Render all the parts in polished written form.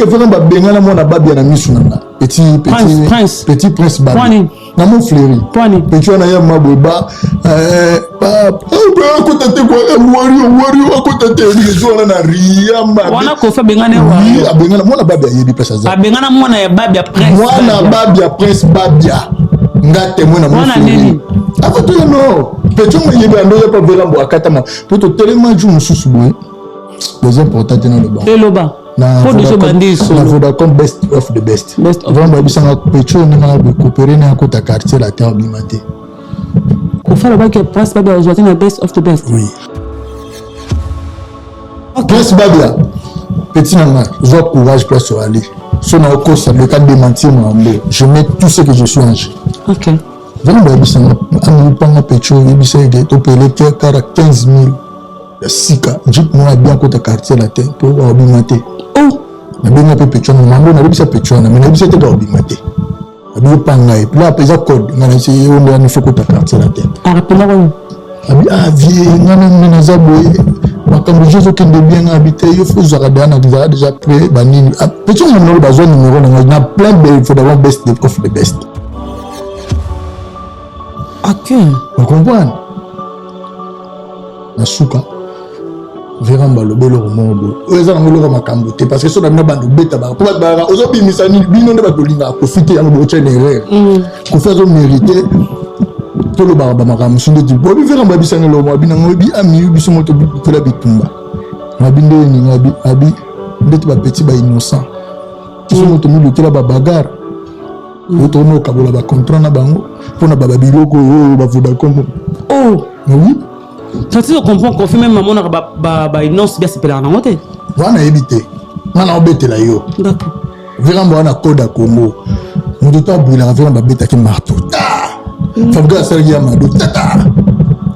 Oyebi ke vraiment babengana mwana Babia na misu na nga, petit petit Prince. Petit Prince Babia. Poani. Na Mont Fleury. Poani. Petit wana ya maboye ba akota te kwa wario wario akota te ezo wana na ria mabe. Wana Kofi abengana ye Oui, wario. Abengana mwana Babia, ayebi place aza. Abengana mwana ya Babia, Prince Mwana Babia. Babia, Prince Babia, nga témoin na Mwana Mont Fleury. nini? Akoto ye no petit ngo yebi ando ye pa velambo akatama po totelema jour mosusu boye, les important te naloba. Eloba. Na Po deja obandi na lisolo. Vodacom, best of the best. Best of Vraiment, bayebisanga petit oyo ndenge na bocoopérer na akota Quartier Latin, obima te. Kofi alobaki Prince Babia ozwa te na Best of the Best? Oui. Prince Babia, petit na nga, zwa courage. Place oali so na okosa leka démentir makambo, je mets tout ce que je suis en jeu. Vraiment, bayebisanga amipanga petit oyo, oyebisa eke topele te kara 15 000 ya sika jeep moko abia akota Quartier Latin mpo obima te. Oh. Nabenga mpe petit wana, mambo nayebisa petit wana, mais nayebisa te baobima te, abi opanga ye la eza code nga nayebisa ye oyo ndenge faut kota Quartier Latin. Arépondaka oyo? Abi ah vie, nga na naza boye, makambo jo ezokende bien. Nga abi te, yo faut ozwaka deya na ezala déjà prêt banini. Ah, petit wana nolo bazwa numéro na ngai na plein de faut d'abord best of the best. Ocomprendre? Na suka vraiment balobi eloko moko boye oyo eza nango eloko makambo te, parce que so na bino bando obeta baka mpo bato balaka ozobimisa nini. Bino nde bato olingaka Kofi te, yango botya na erreur. Kofi azomérite tolobaka bamakambo mosusu ndeti boyebi. Vera bayebisanga eloko moko, abi nango oyebi ami biso mo tola bitumba abi nde eninga abi abi ndeti bapetits bainnocent biso mo tomilukela babagarre oyo tokoma kokabola bacontrat na bango mpona babiloko oyo baVodacom. Oh. Oui. Ça tu comprends, Kofi même amonaka bainonce bi asepelaka nango te. Wana nayebi te, nga na obetela yo. Verambo wana code ya Congo, moto to abwilaka vera babetaki marteau ta Fabrice asalaki ya mado tata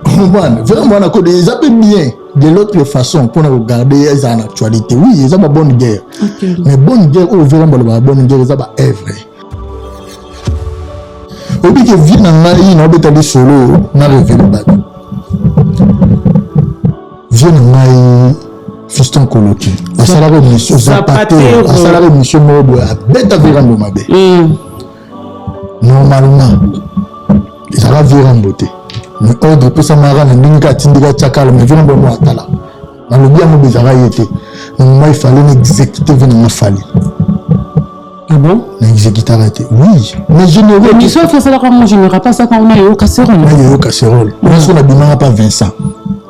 comprendre. Verambo wana code eza mpe bien de l'autre façon mpona kogarde ezala na actualité. Oui, eza babonne guerre, mais bonne guerre oyo Verambo alobaka, bonne guerre eza baœuvre. Oyebi ke vie na ngai naobeta lisolo na révéler bato, vie na ngai Fiston Koloki asalaka émission Zapatero, asalaka émission moko boye, abeta Verambo mabe. Normalement ezalaka Verambo te, mais ordre epesamaka na ndenge kaka atindika tiakala, mais Verambo mo atala nalobi yango bo ezalaka ye te. Normalement il fallait na exécuter vie nanga Fally. Ah bon? Na exécutaka te, oui, mais généraux. Émission efasalaka ngo général pas saka ona yo casserole. Na yoyo casserole wana so nabimaka pa Vincent.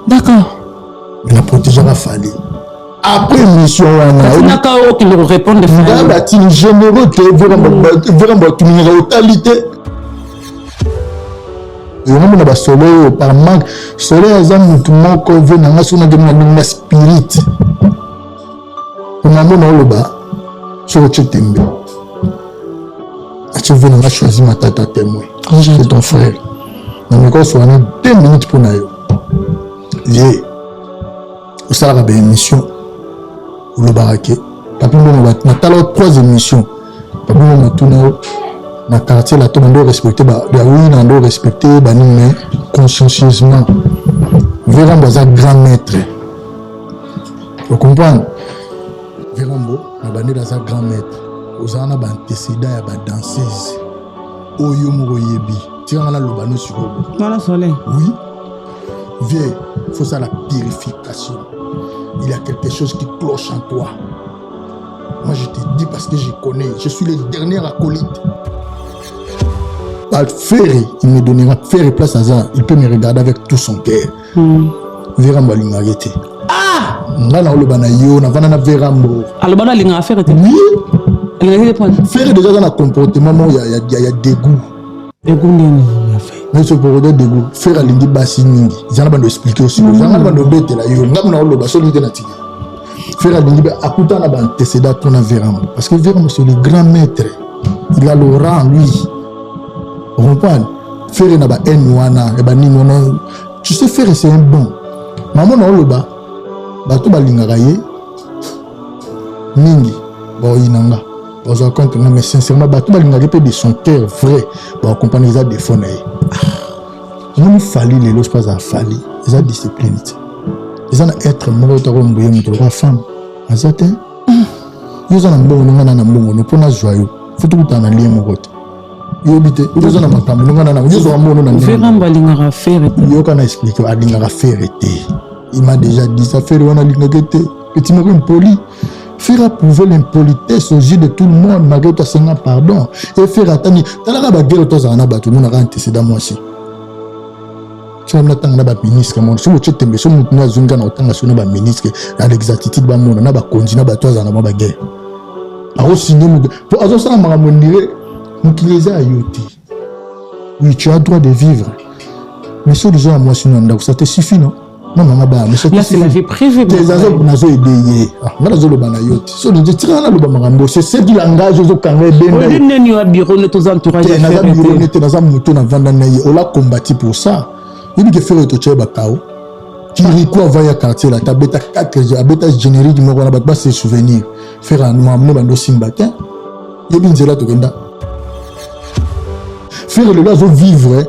Mais na protégeaka Fally après émission wana. Tinaka okende korépondre. Nga batini généraux te, Verambo atuminaka otali te yango mona basolo oyo par manque solo aza motu moko ve nanga soki nakende na ndenge na spirit omamona oloba soki otie tembe atie ve nanga choisi matata témoin, c'est ton frère na meko oswana 2 minutes mpo na yo ye osalaka baémission olobaka ke Papi Mbongo natala trois émissions. Papi Mbongo natuna yo na Quartier Latin bando respecte oui, na ndo respecte banini, mais consciencieusement Verambo aza grand maître, ocomprendre? Verambo na bandeli aza grand maître, ozala na baantécédent ya badanseuse oyo moko oyebi, tikanga naloba no sikoyo. Wana soleil. Oui vieux, faut ça la purification, il y a quelque chose qui cloche en toi. Moi je te dis parce que je connais, je suis le dernier acolyte. Ferré, il me donnera Ferré place à ça, il peut me regarder avec tout son cœur. Verambo alingaka te. Ah. Nga na oloba na yo, navanda na Verambo. Aloba na alingaka Ferré te? Oui. Alingaka te point. Ferré déjà aza na comportement moko ya dégoût. Dégoût ndeni ya Ferré? Nyonso porodo dégoût. Ferré alingi basi mingi, eza na bando expliquer aussi, eza na bando obetela yo ngambo na oloba soki te na tika. Ferré alingi akuta na baantécédent mpona Verambo, parce que Verambo c'est le grand maître, il a le rang lui, comprendre? Ferré na bahaine wana ya banini wana, tu sais, Ferré c'est un bon mama na oloba bato balingaka ye mingi, baoyina nga, bazwa contre nga, mais sincèrement bato balingaka ye mpe de son cœur vrai bakokomprendre eza défaut na ye. Omoni Fally lelo soki azala Fally, eza discipline te, eza na être moko otako mboye moto lokola femme aza te. Yo oza na mbongo no, nga na mbongo no, mpo nazwa yo fo tokutana na lien moko te. Yoyebi te, yo oza na makambo no, nga na yo ozwaka mbongo no na Verambo alingaka Ferre te. Yoka na explique, alingaka Ferre te. Il m'a déjà dit ça. Ferre wana alingaka te, petit moko impoli. Ferre a prouvé l'impolitesse aux yeux de tout le monde malgré tout asenga pardon. Et Ferre atani talaka baguerre, tozala na bato omonaka antécédent. Mwasi soki natanga na baministre mona, soki otie tembe, so motu azongi na kotanga, so na baministre na l'exactitude bamona na bakonzi na bato azala na mwa baguerre, akosigne motu po azosala makambo ndire. Mokili eza ya yo te. Oui, tu as droit de vivre, mais soki oza na mwasi na ndako, ça te suffit, non? Na mama bana, mais là, c'est la vie privée. Nazo aide ye, nga nazoloba na yo te. So tika naloba makambo, c'est ce qui langage ozokanga ebenda. Neni wa bureau ne toza entourage? Naza bureau ne te, naza moto navanda na ye. Ola combati pour ça, yebi ke Ferre totia ye bakao Kirikou avant ya Quartier la, abeta 4, abeta générique moko wana, bato base souvenir. Ferre makambo bando osimba te, yebi nzela tokenda. Ferre lelo azovivre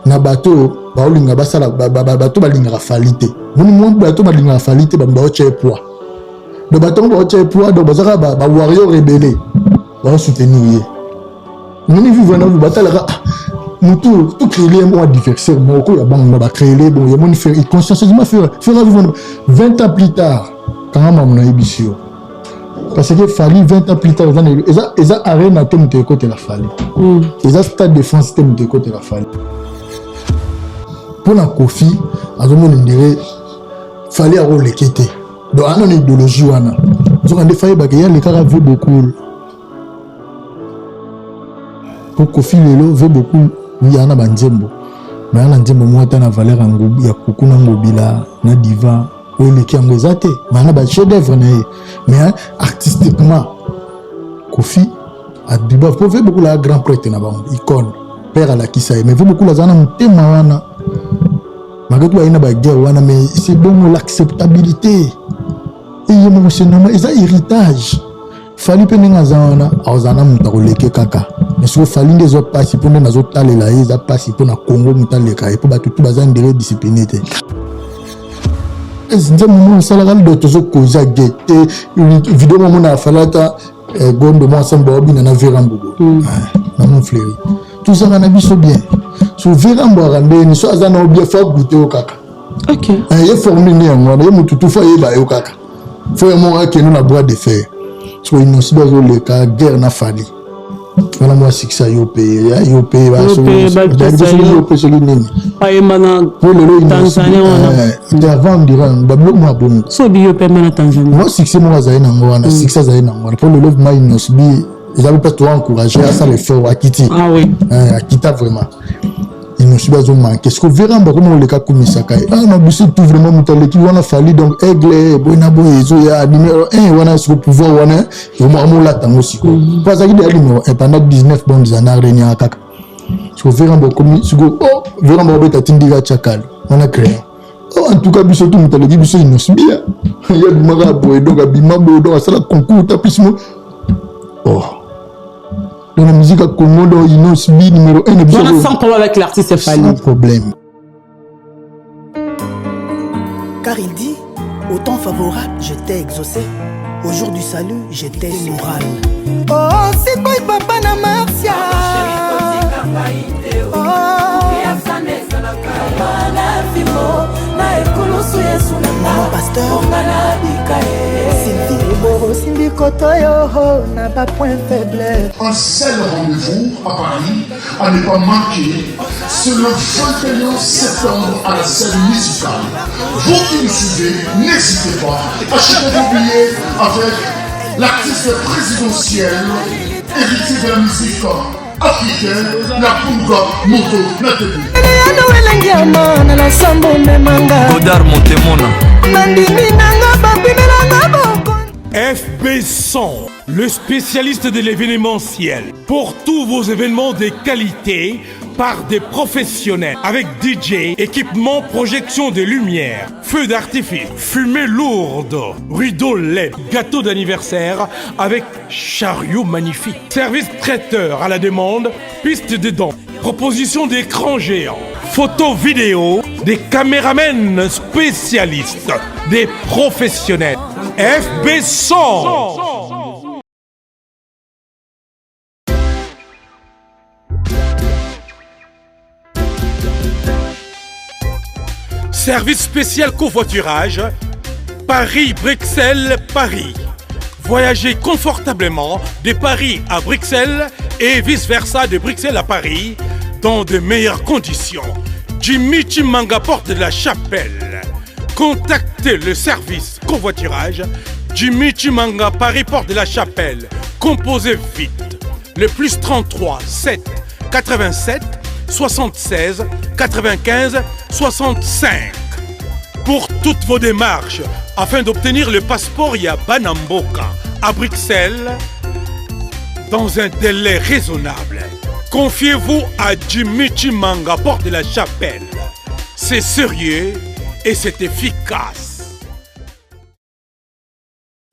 na bato baolinga basala, bato balingaka Fally te. Moni mwa bato balingaka Fally te, baotya ye poids. Donc bato yango baotya ye poids, donc bazaka bawarrior rebelle, baosoutenir ye. Moni vivre na batalaka mutu tocréele mo adversaire moko ya bango, bacréele. Bon, yamoni Ferre consciencieusement, Ferre, Ferre vivre 20 ans plus tard, kanga mamu nayebisi yo, parce que Fally 20 ans plus tard eza eza arena te moto ekotela Fally, eza Stade de France te moto ekotela Fally. Mpona Koffi azomona ndire Fally akoleke te, donc ana na idéologie wana. Nzoka nde fayebaka ye alekaka ve beaucoup po Koffi lelo ve beaucoup. Oui, aa na banzembo, mais aa na nzembo moko ata na valeur ya kuku na ngobila na diva oyo eleki yango eza te. Mais ana bachef d'œuvre na ye, mais artistiquement Koffi abiba po ve beaucoup la grand prêtre na bango, icône, père alakisa ye. Mais ve beaucoup aza na motema wana malgré tout baye na baguerre wana, mais c'est bongo l'acceptabilité eye moko, c'est normal, eza héritage. Fally mpe ndenge aza wana, azala na moto akoleke kaka. Mais soki Fally nde ezwa mpasi, mpo nde nazotalela ye, eza mpasi mpo na Congo moto aleka ye, mpo bato tu baza ndere discipline te. Nzembo moko osalaka ndo tozokoza ge te, video moko na Fally ata gondo moko ensemble baobina na Vera Mbugo na Montfleury. Tozalaka na biso bien. So Vera Mbwaka ndeni so aza na obien, fo agute yo kaka. Ye formule nde yango wana, ye motu tu fo ayeba yo kaka, fo ye moko akende na bras de fer. So Innoss'B azoleka guerre na Fally wana, mwa succès yo mpe, yo mpe, yo mpe soki nini. Ayemba na Po lelo Tanzania wana. Te, avant ndira babiloko mwa bongo. So bi yo mpe na Tanzania. Mwa succès moko azali nango wana, succès azali nango wana. Po lelo ma Innoss'B eza mpe to encourage, asala effort, akiti. Ah oui. Akita vraiment. Innoss'B azomanke siko Veramba koma oleka, akumisaka ye. Ah, na biso tout vraiment moto aleki wana Fally, donc aigle boye na boye ezoya numéro 1 wana. Siko pouvoir wana omolata yango sikoyo, mpo azalaki deya numéro 1 pendant 19 bonnes années, aregnaka kaka. Siko Veramba okomi siko, oh, Veramba obeta tindika tiakalo wana créant. Oh, en tout cas biso tu moto aleki biso Innoss'B ye abimaka boye, donc abima boye, donc asala concours ta plus mo. Oh, dans la musique à Congo, donc Innoss'B numéro 1. Voilà, sans problème avec l'artiste Fally. Sans problème. Car il dit, au temps favorable, je t'ai exaucé. Au jour du salut, je t'ai moral. Oh, c'est quoi papa na Marcia? Oh. Na ekulusu Yesu na Maman pasteur. Nga nabika ye. Sylvie. Osimbi koto yo na bapoint faible. Un seul rendez-vous à Paris à ne pas manquer, c'est le 21 septembre à la scène musicale. Vous qui nous suivez, n'hésitez pas, achetez vos billets avec l'artiste présidentiel, héritier de la musique africaine, la Punga Moto Natebu. Eyano elengi ya mana na sambo memanga. Godard Montemona. Nandimi nanga bapimelanga boko. FB 100, le spécialiste de l'événementiel. Pour tous vos événements de qualité, par des professionnels, avec DJ, équipement, projection de lumière, feux d'artifice, fumée lourde, rideau LED, gâteau d'anniversaire avec chariot magnifique, service traiteur à la demande, piste de danse, proposition d'écran géant, photos vidéo, des caméramens spécialistes, des professionnels. FB 100. Service spécial covoiturage Paris-Bruxelles, Paris. Voyagez confortablement de Paris à Bruxelles et vice-versa de Bruxelles à Paris dans de meilleures conditions. Jimmy Chimanga porte de la Chapelle. Contactez le service covoiturage Jimmy Chimanga Paris Porte de la Chapelle. Composez vite le plus 33 7 87 76 95 65 pour toutes vos démarches afin d'obtenir le passeport ya Banamboka à Bruxelles dans un délai raisonnable. Confiez-vous à Jimmy Chimanga, porte de la Chapelle. C'est sérieux et c'est efficace.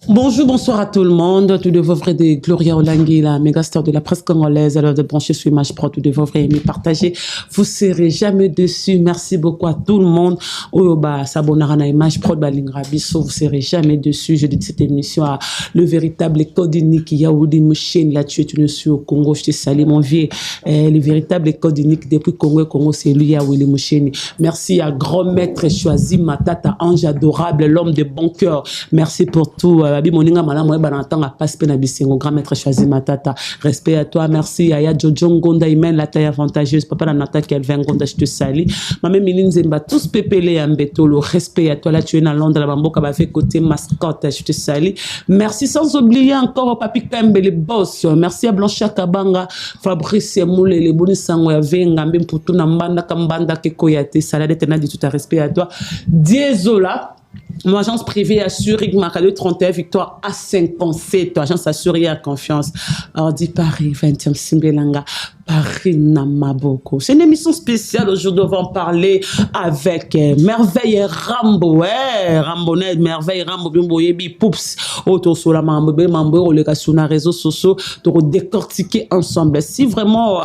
Bonjour, bonsoir à tout le monde. Tout de vos vrais de Gloria Olangi, la méga star de la presse congolaise. Alors de brancher sur Image Pro, tout de vos vrais amis, partagez. Vous serez jamais déçus. Merci beaucoup à tout le monde. Oyo ba s'abonnera na Image Pro, balinga biso, vous serez jamais déçus. Je dis cette émission à le véritable code unique Yaoudi Mouchine. Là, tu es une au Congo. Je te salue, mon vieux. Eh, le véritable code unique depuis Congo et Congo, c'est lui, Yaoudi Mouchine. Merci à grand maître choisi Matata, ange adorable, l'homme de bon cœur. Merci pour tout. Abi moninga malamu oyeba na ntango apasi mpe na bisengo. Grand maître choisi Matata, respect à toi. Merci aya Jojo Ngonda Imen, la taille avantageuse, papa na Nata Kelvin Ngonda, je te salue. Mame Mili Nzemba, tous pepele ya Mbetolo, respect à toi. Là tu es na Londres, la bamboka ba fait côté mascotte, je te salue. Merci sans oublier encore Papi Kembe le boss. Merci à Blanchard Kabanga, Fabrice Moulele, Boni Sango ya Venga, Mbe Mputu na Mbanda Kambanda Kekoyate, salade tena dit tout à respect à toi. Diesola, mon agence privée assure Macado 31 victoire à 57. Agence assurée à confiance. Alors, dit Paris, 20e Simbelanga, Paris Namaboko. C'est une émission spéciale. Aujourd'hui, on va en parler avec Merveille Rambo. Ouais, Rambo, Merveille Rambo, Bimbo, Yebi, Poups. Autour sur la Mambo, Mambo, les gars sur les réseaux sociaux, pour décortiquer ensemble. Si vraiment,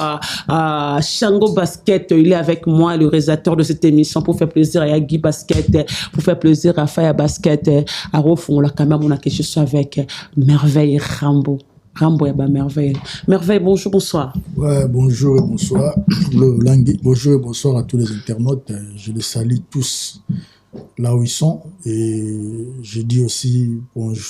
Shango Basket, il est avec moi, le réalisateur de cette émission, pour faire plaisir à Yagi Basket, pour faire plaisir à Faya Basket, à Rofon, la caméra, on a quelque chose avec Merveille Rambo. Rambo ya ba Merveille. Merveille, bonjour, bonsoir. Ouais, bonjour et bonsoir. Le Langui, bonjour et bonsoir à tous les internautes. Je les salue tous là où ils sont. Et je dis aussi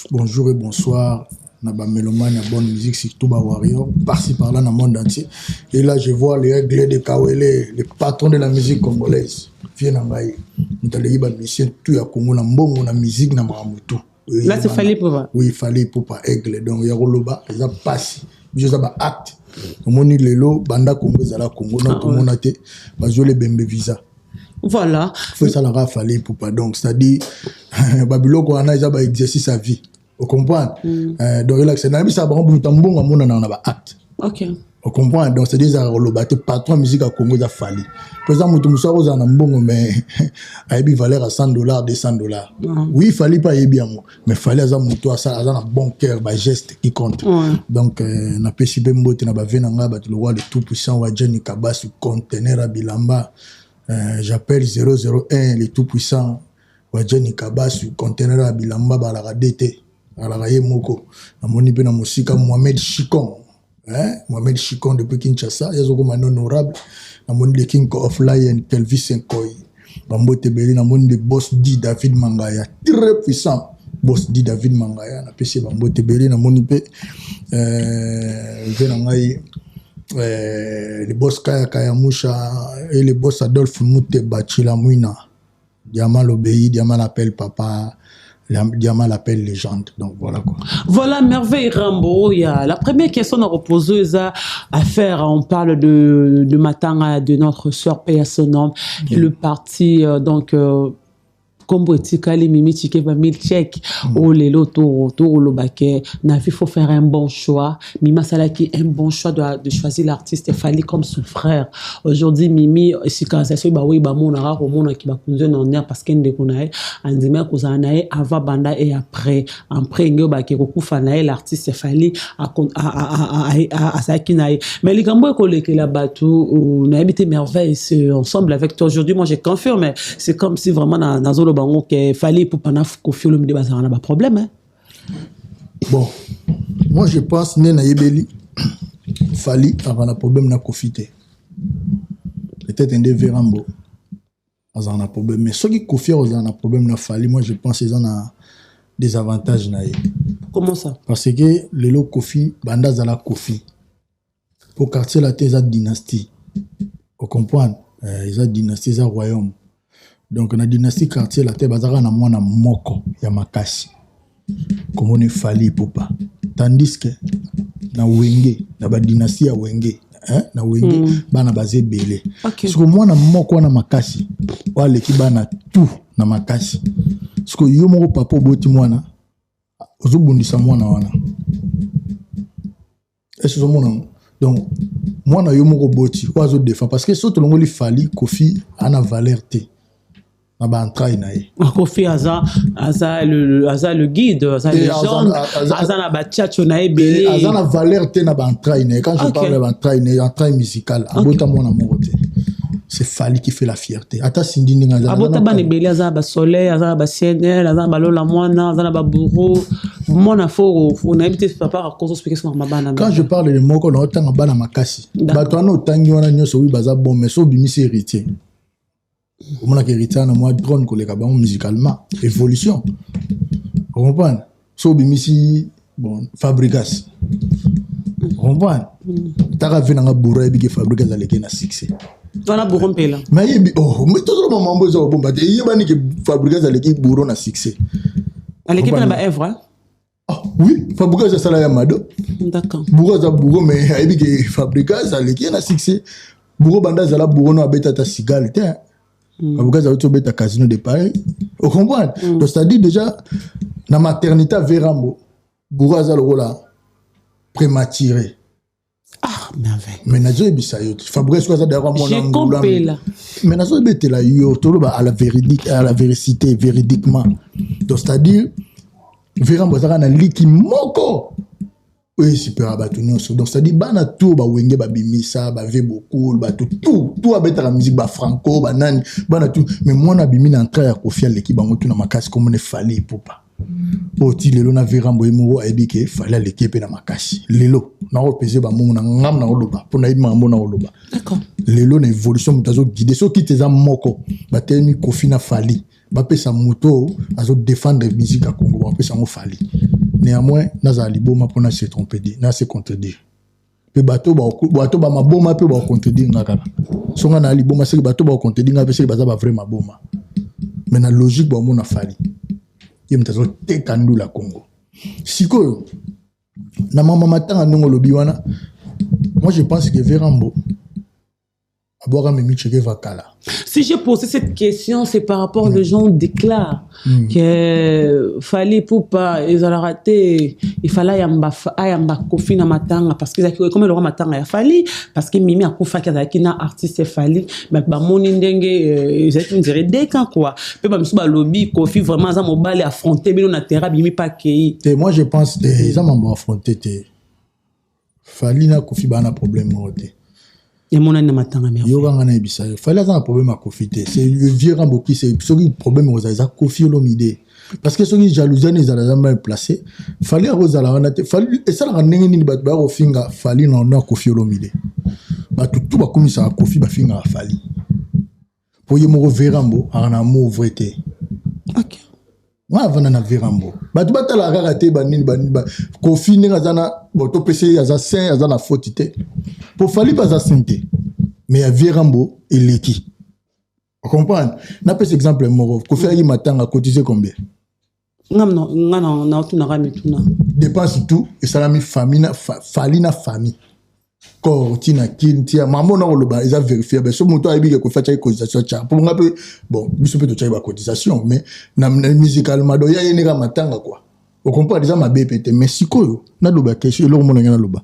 bonjour et bonsoir na ba mélomane ya bonne musique, surtout ba warrior, par-ci par-là dans le monde entier. Et là, je vois les règles de Kawele, le patron de la musique congolaise. Viens na ngai. Mutaleki ba musicien tout ya Congo na mbongo na musique na makambo tout. Là, c'est Fally Ipupa. Oui, Fally Ipupa, aigle. Donc, ya koloba, eza pasi. Biso eza ba acte. Omoni lelo, banda Congo ezala Congo, non, tout le monde a été, bazole bembe visa. Voilà. Faut ça la Fally Ipupa. Donc, c'est-à-dire, babiloko wana eza ba exercice à vie. Vous comprenez? Donc, là, c'est na bisa ba mbuta mbongo mona na ba acte. Ok. Vous comprenez? Donc, c'est-à-dire, ça koloba te patron musique à Congo eza Fally. Par exemple, mutu musa oza na mbongo, mais ayebi valeur à 100 $, 200 $. Oui, Fally pas ayebi yango, mais Fally aza mutu aza na bon cœur, ba geste qui compte. Donc, na pesi pe mbote na ba ve na nga bato le roi le tout puissant wa Jenny Kabasu conteneur à Bilamba. J'appelle 001 le tout puissant wa Jenny Kabasu conteneur à Bilamba balaka DT. Alaka ye moko. Namoni pe na mosika Mohamed Chikon. Hein? Mohamed Chikon depuis Kinshasa, yazoko man honorable. Namoni le King of Lion Kelvis Nkoy. Bambote beli namoni le boss D David Mangaya, très puissant. Boss D David Mangaya na pesi bambote beli namoni pe ve na ngai le boss Kaya Kaya Musha et le boss Adolphe Muteba Chilamwina. Diamant l'obéit, Diamant l'appelle papa. Diamant l'appelle légende. Donc voilà quoi. Voilà, Merveille Rambo. Il y a la première question qu'on a reposée à faire. On parle de Matanga, de notre sœur paix à son nom. Le parti, donc, Kombo etikali Mimi Tshikeva Milchek. Oh lelo to to lobake na vie, faut faire un bon choix. Mimi asalaki un bon choix de choisir l'artiste Fally comme son frère. Aujourd'hui Mimi sika ça so ba oui ba mona ra ko mona ki ba kunze non air parce que ndeko na ye andima ko za na ye avant banda et après après ngeo ba ke ko kufa na ye l'artiste Fally a a a a a a na ye. Mais likambo ko lekela batu na habité Merveille c'est ensemble avec toi aujourd'hui. Moi je confirme, c'est comme si vraiment na na zolo bango ke Fally Ipupa na Koffi Olomide bazala na ba problème, hein? Bon, moi je pense né na yebeli Fally avant na problème na Koffi te. Peut-être un Verambo. Azala na problème, mais soki Kofi akozala na problème na Fally, moi je pense eza na désavantage na ye. Comment ça? Parce que lelo Kofi, banda azala Kofi, po Quartier Latin eza dynastie, ocomprendre? Eza dynastie, eza royaume. Donc na dynastie Quartier Latin, bazalaka na mwana moko ya makasi, komona Fally Ipupa, tandis que na Wenge, na badynastie ya Wenge, hein? Na Wenge, bana baza ebele. Siko mwana moko wana makasi oyo aleki bana tout na makasi, siko yo moko papa oboti mwana, ozobundisa mwana wana, ese ozomona yango? Donc mwana yo moko oboti oyo azodefend, parce que so tolongoli Fally, Kofi ana valeur te na baentraille na ye. Kofi aza le guide, aza légende, aza na batchatcho na ebele. Aza na valeur te na baentraille na ye. Quand je parle de baentraille na ye, entraille musicale, abota mwana moko te, c'est Fally qui fait la fierté. Ata Cindy ndenge aza. Abota bana ebele, aza na basoleil, aza na bacnl, aza na balola mwana, aza na babourreau mwana. Fo nayebi te, papa akozo expliquer so na bana. Quand je parle de moko, na otanga bana makasi, bato wana otangi wana nyonso, oui, baza bon, mais so obimisi Héritier, omonaka Héritier na mwa drone koleka bango musicalement, évolution, ocomprendre? So obimisi, bon, Fabregas, ocomprendre? Taka ve nanga bourreau, ayebi ke Fabregas aleki na succès. Wana bourreau mpela. Mais ayebi, oh, tozoloba mambo eza kobomba te. Eyebani ke Fabregas aleki bourreau na succès. Aleki mpe na baœuvre. Ah, oui, Fabregas asala ya mado. Bourreau aza bourreau, mais ayebi ke Fabregas aleki ye na succès. Bourreau, banda azala bourreau, no abeta ata cigale te. Fabregas auti obeta Casino de Paris, ocomprendre? Donc c'est à dire déjà na maternité averambo, bourreau aza lokola prématuré. Ah, merveille. Mais nazoyebisa yo, Fabregas soki aza derrière mwana ngula, mais nazoyebetela yo, toloba à la véridique, à la véracité, véridiquement. Donc c'est à dire verambo azalaka na liki moko oyo esipera bato nyonso. Donc c'est à dire bana tout bawenge babimisa bave bokul, bato tout tout abetaka musique, bafranco, banani, bana tout, mais mwana abimi na entrée ya Kofi, aleki bango tu na makasi, komona Fally Ipupa. Oyo ti lelo na verambo ye moko ayebi ke Fally aleki mpe na makasi. Lelo nakopese bamongo na ngambu, nakoloba mpo nayebi makambo nakoloba. Lelo na évolution, moto azoguide, soki te eza moko, batelemi Kofi na Fally, bapesa moto azodéfendre musique ya Congo, bapesa yango Fally. Néanmoins nazala liboma mpona se tromper, na se contredire mpe bato bamaboma mpe bakocontredire nga kaka. So nga na liboma, seke bato bakocontredire nga mpe, seke baza bavrai maboma. Mais na logique, bamona Fally ye moto azoteka ndula Congo. Sikoyo na mama matanga, ndenge olobi wana, moi je pense que Verambo abwaka Mimi Tshekeva kala. Si j'ai posé cette question, c'est par rapport, les gens déclarent que Fally Ipupa ezalaka te, il fallait ayamba Kofi na matanga, parce que ezalaki comme eloko matanga ya Fally, parce que Mimi akufaki, azalaki na artiste Fally. Bamoni ndenge ezalaki, on dirait deux camps quoi. Mpe bamisu balobi Kofi vraiment aza mobali, affronté bino na terrain, bimi pa akei. Te, moi je pense te, eza mambo affronté te. Fally na Kofi baa na problème moko te. Emonani na matanga. Yokanga, nayebisa yo, Fally aza na problème ya Kofi te. C'est le vieux Ramboki. Soki problème ekozala, eza Kofi Olomide, parce que soki jalousie wana ezala, eza mal placé. Fally akozala wana te. Fally esalaka ndenge nini? Bato baya kofinga Fally na na Kofi Olomide, bato tu bakomisaka Kofi, bafingaka Fally, mpo ye moko Verambo aka na amour vrai te. Nga avanda na Verambo, bato batalaka kaka te banini banini. Kofi ndenge aza na bon, topesa ye, aza saint, aza na faute te, po Fally mpe aza saint te, mais ya Verambo eleki, comprendre? Napesa exemple moko: Kofi ayaki matanga, cotisé combien? Nga naotunaka mituna. Dépense tout esalami famille na Fally na famille, corps ntina kini tia mambo na koloba eza vérifiable. So moto ayebi ke Kofi atiaki cotisation tia, mpo nga mpe, bon, biso mpe totiaki bacotisation, mais na musicalement, do ya ye ndenge matanga quoi, ocomprendre? Eza mabe mpe te. Mais sikoyo naloba question, eloko mona ngai naloba,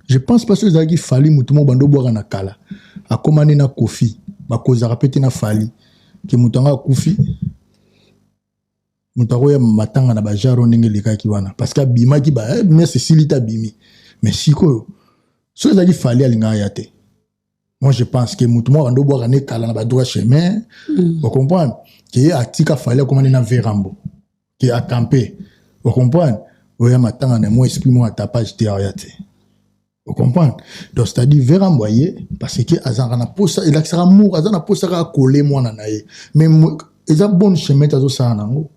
je pense pas so ezalaki Fally motu moko bando obwaka na kala, akomani na Kofi, bakozaka mpe te na Fally ke moto yango akufi, moto akoya matanga na bajaro ndenge elekaki wana, parce que abimaki mese esili te, abimi. Mais sikoyo soki ezalaki Fally, alingaka ya te. Moi je pense que motu moko bando obwaka ne kala na badroit chemin, ocomprendre ke atika Fally, akomani na Verambo ke acampe, ocomprendre? Oya matanga na mwa esprit moko atapage te, aoya te. Ocomprendre? Donc c'est à dire Vera Mboye, parce que azalaka na posa, elakisaka amour, aza na posa kaka kole mwana na ye, mais eza bonne chemin te azosala nango.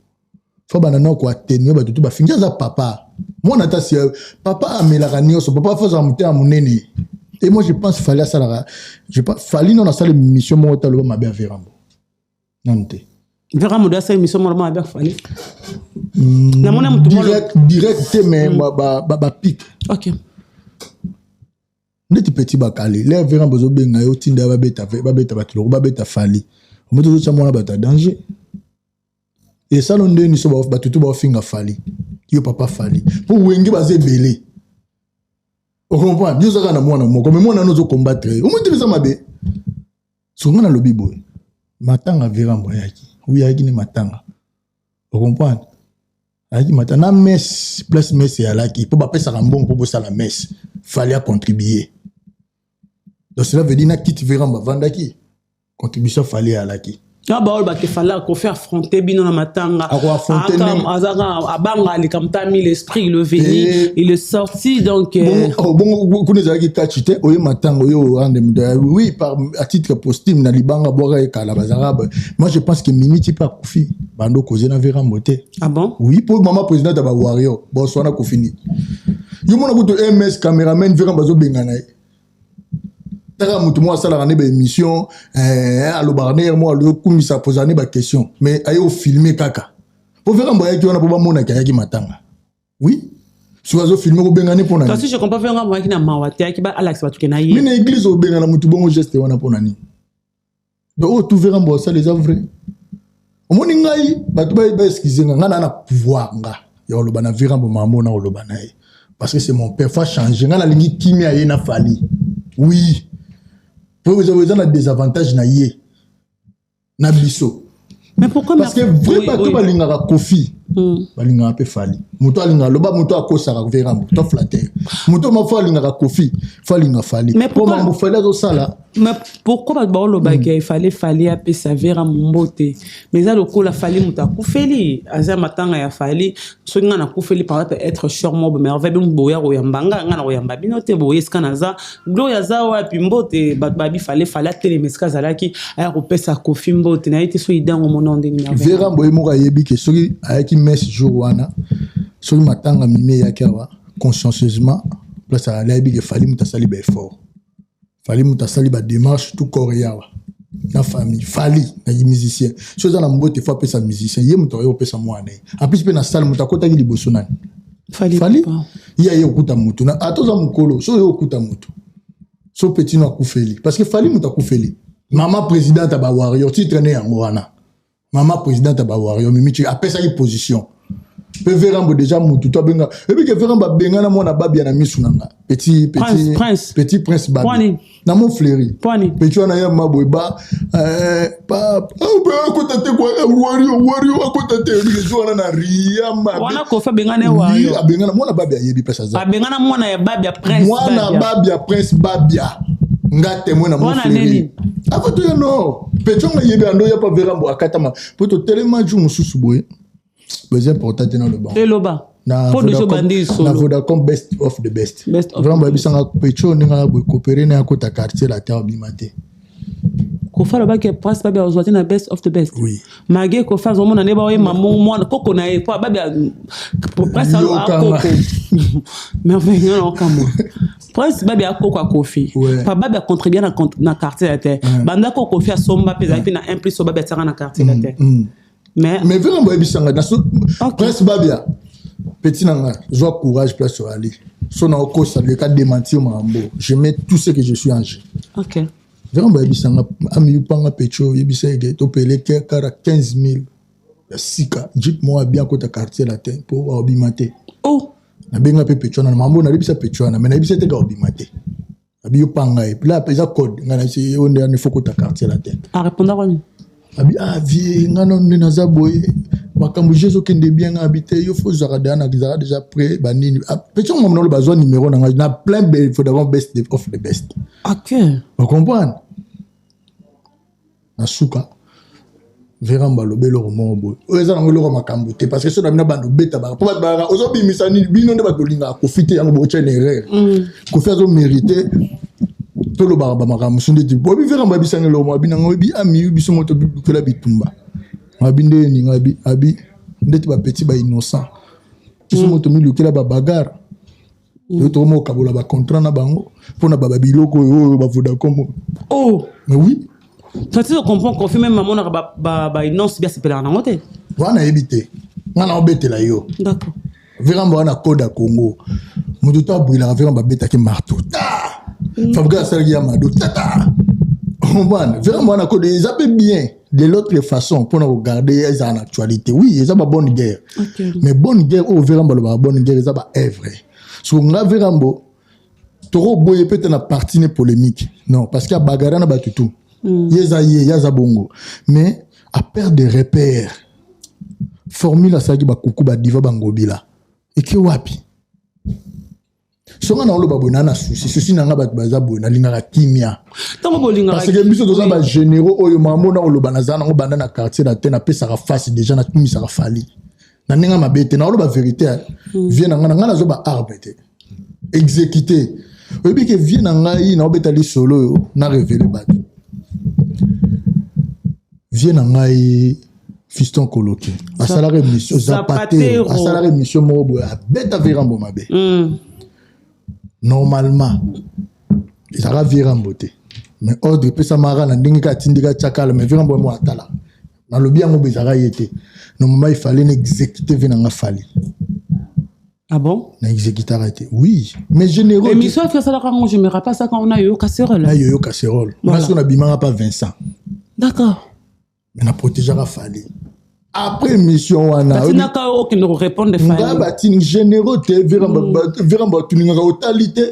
Fo banda na koatténuer bato to bafingi. Aza papa, mwana ata si papa amelaka nyonso, papa fo azala motema monene. Et moi je pense Fally asalaka, je pense Fally non asala émission moko te aloba mabe ya Verambo nanu te. Vera modo asala émission moko mabe ya Fally? Namoni motu direct direct te, mais bapique. Ndeti petit bakale lere Verambo ozobenga ye, otinda ye babeta babeta bato loko babeta Fally, omoto ozotya mwana bato ya danger. Esalo ndeni so bato to baofinga Fally, yo papa Fally, mpo wenge baza ebele, ocomprendre? Yo ozaka na mwana moko, mais mwana wana ozocombattre ye, omoi te eza mabe. So nga nalobi boye, matanga Verambo ayaki, oui, ayaki ne matanga, ocomprendre? Ayaki matanga na messe, place messe eyalaki mpo bapesaka mbongo mpo bosala messe, Fally acontribue. Donc cela veut dire na kiti Verambo avandaki, contribution Fally eyalaki. Na baoyo bakefala Kofi affronter bino na matanga. Akoaffronter ndenge- Azaka abanga aleka mutami, l'esprit il est venu, il est sorti, donc Bongo, oh, bongo kuna ezalaki kati te. Oye matanga, oyo orande moto oui, par à titre posthume na libanga bwaka ekala bazalaka moi je pense que Mimi ti mpe akufi bando koze na Verambo te. Ah bon? Oui, mpo mama présidente ya bawarrior boso wana Kofi nini, yo mona kutu ms cameraman Verambo azobengana ye taka motu moko asalaka nde baémission, alobaka nde moko alokumisa, pozala nde baquestion, mais aye ofilme kaka mpo Verambo ayaki wana mpo bamonaki ayaki matanga. Oui, soki azofilme kobengani mpo na Toi, si je comprends, Vera moyaki na mawa te, ayaki ba alakisa bato ke na ye. Mi na église obengana motu bongo, geste wana mpo na nini? Donc oyo tu Verambo asala eza vrai. Omoni ngai, bato baexcuse nga, ngai naa na pouvoir nga ya koloba na Verambo mamo na koloba na ye, parce que c'est mon père, faut changer. Ngai nalingi kimia ye na Fally, oui, po eza na désavantage na ye na biso. Mais pourquoi? Parce que vrai, bato balingaka Kofi, balingaka mpe Fally. Moto alingaka loba, moto akosaka Verambo to flatter moto ma fo alingaka Kofi, fo alinga Fally. Mais po pourquoi- mambo Fally azosala. Mais pourquoi bato baolobaka efale Fally apesa Vera mbote, mais eza lokola Fally moto akufeli, aza matanga ya Fally? Soki ngai nakufeli, par exemple, être cher mo merveille bino boya koyamba nga, ngai na koyamba bino te. Boye esika naza, Gloire aza wapi? Mbote bato babi Fally, Fally atelema esika azalaki, aya kopesa Kofi mbote na ye te. So idango mona ndenge merveille. Verambo ye moko ayebi ke soki ayaki messe jour wana, soki matanga Mimi eyaki awa consciencieusement, place azali, ayebi ke Fally moto asali baeffort, Fally moto asali badémarche tout corps yawa na famille Fally na musicien. So eza na mbote fo apesa musicien, ye moto aye kopesa mwana ye. En plus mpe na salle, moto akotaki liboso nani? Fally. Fally. Papa. Ye aye kokuta motu na ata oza mokolo, so oye kokuta motu, so petit no akufeli, parce que Fally moto akufeli mama présidente ya bawarrior, titre ne yango wana, mama présidente ya bawarrior Mimi Ti apesaki position. Mpe Verambo déjà mutu to abenga, ebi ke Verambo abengana mwana Babia na misu na nga, petit petit Prince, Prince. Petit Prince Babia. Pwani. Na Montfleury. Pwani. Petit wana ya maboye ba pa akota te kwa wario wario akota te ebi wana na ria mabe. Wana Kofi abengana ye Oui, wario. Abengana mwana Babia, ayebi place aza. Abengana mwana ya Babia, Prince Mwana Babia. Babia, Prince Babia, nga témoin na Wana Montfleury. nini? Avant toya nord, petit nga yebi ando ya pa Verambo akatama po totelema jour mosusu boye, eza important te naloba. Eloba. Na Po dejo bandi na solo. Vodacom best of the best. Best of Vraiment, the bayebisanga pecho ndenge aza boye, coopéré na akota quartier la te, abima te. Kofi alobaki Prince Babia azwa te na best of the best. Oui. Malgré Kofi azomona nde baoyema mwana koko na ye po Babia Prince Yokanga. akoko merveille nga na okamwa Prince Babia akoko akofi. Pa Babia contribue na quartier ya te, bandako Kofi asomba mpe ezalaki mpe na un plus oyo Babia atiaka na quartier ya te, mais Mais vraiment bayebisanga na Prince Babia, petit na nga, zwa courage place oali, so na okosa leka démentir makambo, je mets tout ce que je suis en jeu. Vraiment bayebisanga amiyupanga pecho, oyebisa eke topele kara 15 000 ya sika jeep moko abia akota quartier latin mpo aobima te. Oh. Nabenga mpe pecho wana na makambo nayebisa pecho wana, mais nayebisa te ka obima te, abi yo panga ye la eza code, ngai nayebisa yo nde wana ifo kota quartier latin. Arépondaka nini? Abi ah vie nga nano nde naza boye, makambo je ezokende bien, nga abi te, yo fo ozwaka deja na ezalaka déjà prêt banini. Ah, pecho ngombo nalo bazwa numéro na ngai na plein Vodacom best of the best. Ocomprendre? Na suka. Veramba alobi eloko moko boye oyo eza nango eloko makambo te, parce que so na bino bando obeta baka mpo bato balaka ozobimisa nini, bino nde bato bolingaka Kofi te, yango botya na erreur. Kofi azomérite tolobaka bamakambo mosusu ndeti boyebi. Veramba ayebisanga eloko moko, abi nanga oyebi ami biso mo tobikela bitumba, abi nde eninga abi abi ndeti bapetits bainnocent, biso mo tomilukela babagarre oyo tokoma kokabola bacontrat na bango mpona babiloko oyo oyo bavodacom. Oh. Mais oui. Toi, tu comprends, Kofi même mamonaka bainonce bia sepelaka nango te. Wana nayebi te, nga na obetela yo. D'accord. Veramba wana code ya Congo, moto to abwilaka Veramba abetaki marteau ta Fabrice asalaki ya mado tata comprendre. Veramba wana code eza mpe bien de l'autre façon mpona kogarde ezala na actualité. Oui, eza babonne guerre. Mais bonne guerre oyo Veramba alobaka, bonne guerre eza baœuvre. So nga Verambo tokoboye peut na parti ne polémique, non, parce que abagara na bato tu. Ye eza ye, ye aza bongo, mais aperdre de repère formule asalaki bakuku badiva bangobila eke wapi. So nga na oloba boye, naa na souci na nga, bato baza boye, nalingaka kimia. Ntango bolingaka. Parce que biso toza bagénéraux oyo mamo na koloba, naza nango banda na quartier na te, napesaka face déjà, natumisaka Fally na ndenge mabe te, naoloba vérité. Vie na ngai, na ngai nazoba arbre te exécuté. Oyebi ke vie na ngai naobeta lisolo oyo na révélé bato, vie na ngai Fiston Koloki asalaka émission Zapatero, asalaka émission moko boye, abeta Verambo mabe. Normalement ezalaka Verambo te, mais ordre epesamaka na ndenge kaka atindika tiakala, mais Verambo mo atala nalobi yango boye, ezalaka ye te. Normalement il fallait na exécuter vie na nga Fally. Ah bon? Na exécutaka te, oui, mais généraux. Émission afi asalaka yango, je me rappelle ça quand on a yo casserole. Na yoyo casserole. Nga soki nabimaka pa Vincent. D'accord. Mais na protégeaka Fally après émission wana. Batinaka okende korépondre? Nga batini généraux te, Veramba batuningaka otali te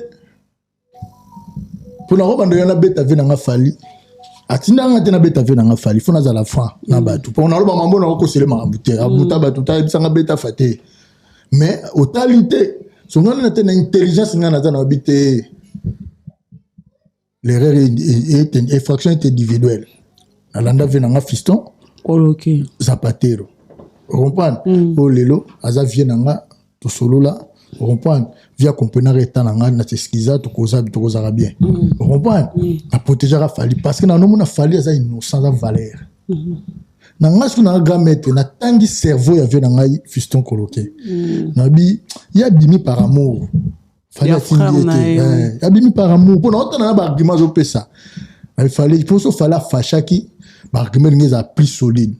mpona ko bando ya nabeta ve nanga Fally, atindanga te nabeta ve nanga Fally. Fo nazala franc na bato mpo naloba mambo na okosele makambo te, abuta bato tayebisanga beta fa te, mais otali te. So ngai na te na intelligence ngai naza na babi te, l'erreur est infraction est individuelle. Nalanda ve nanga Fiston. Koloki. Zapatero, ocomprendre? Oyo lelo aza vie na nga, tosolola, ocomprendre? Vie akomprenaka eta na nga na teskiza, tokozaka bien, ocomprendre? Naprotégeaka Fally parce que nanomona Fally aza innocent, aza valeur na ngai. Soki nanga grand maître, natangi cerveau ya vie na ngai Fiston Koloke, nabi ye abimi par amour. Fally atindi ye te, abimi par amour mpo na otana na baargument azopesa. Fally mpo so Fally afashaki, baargument elingi ezala plus solide,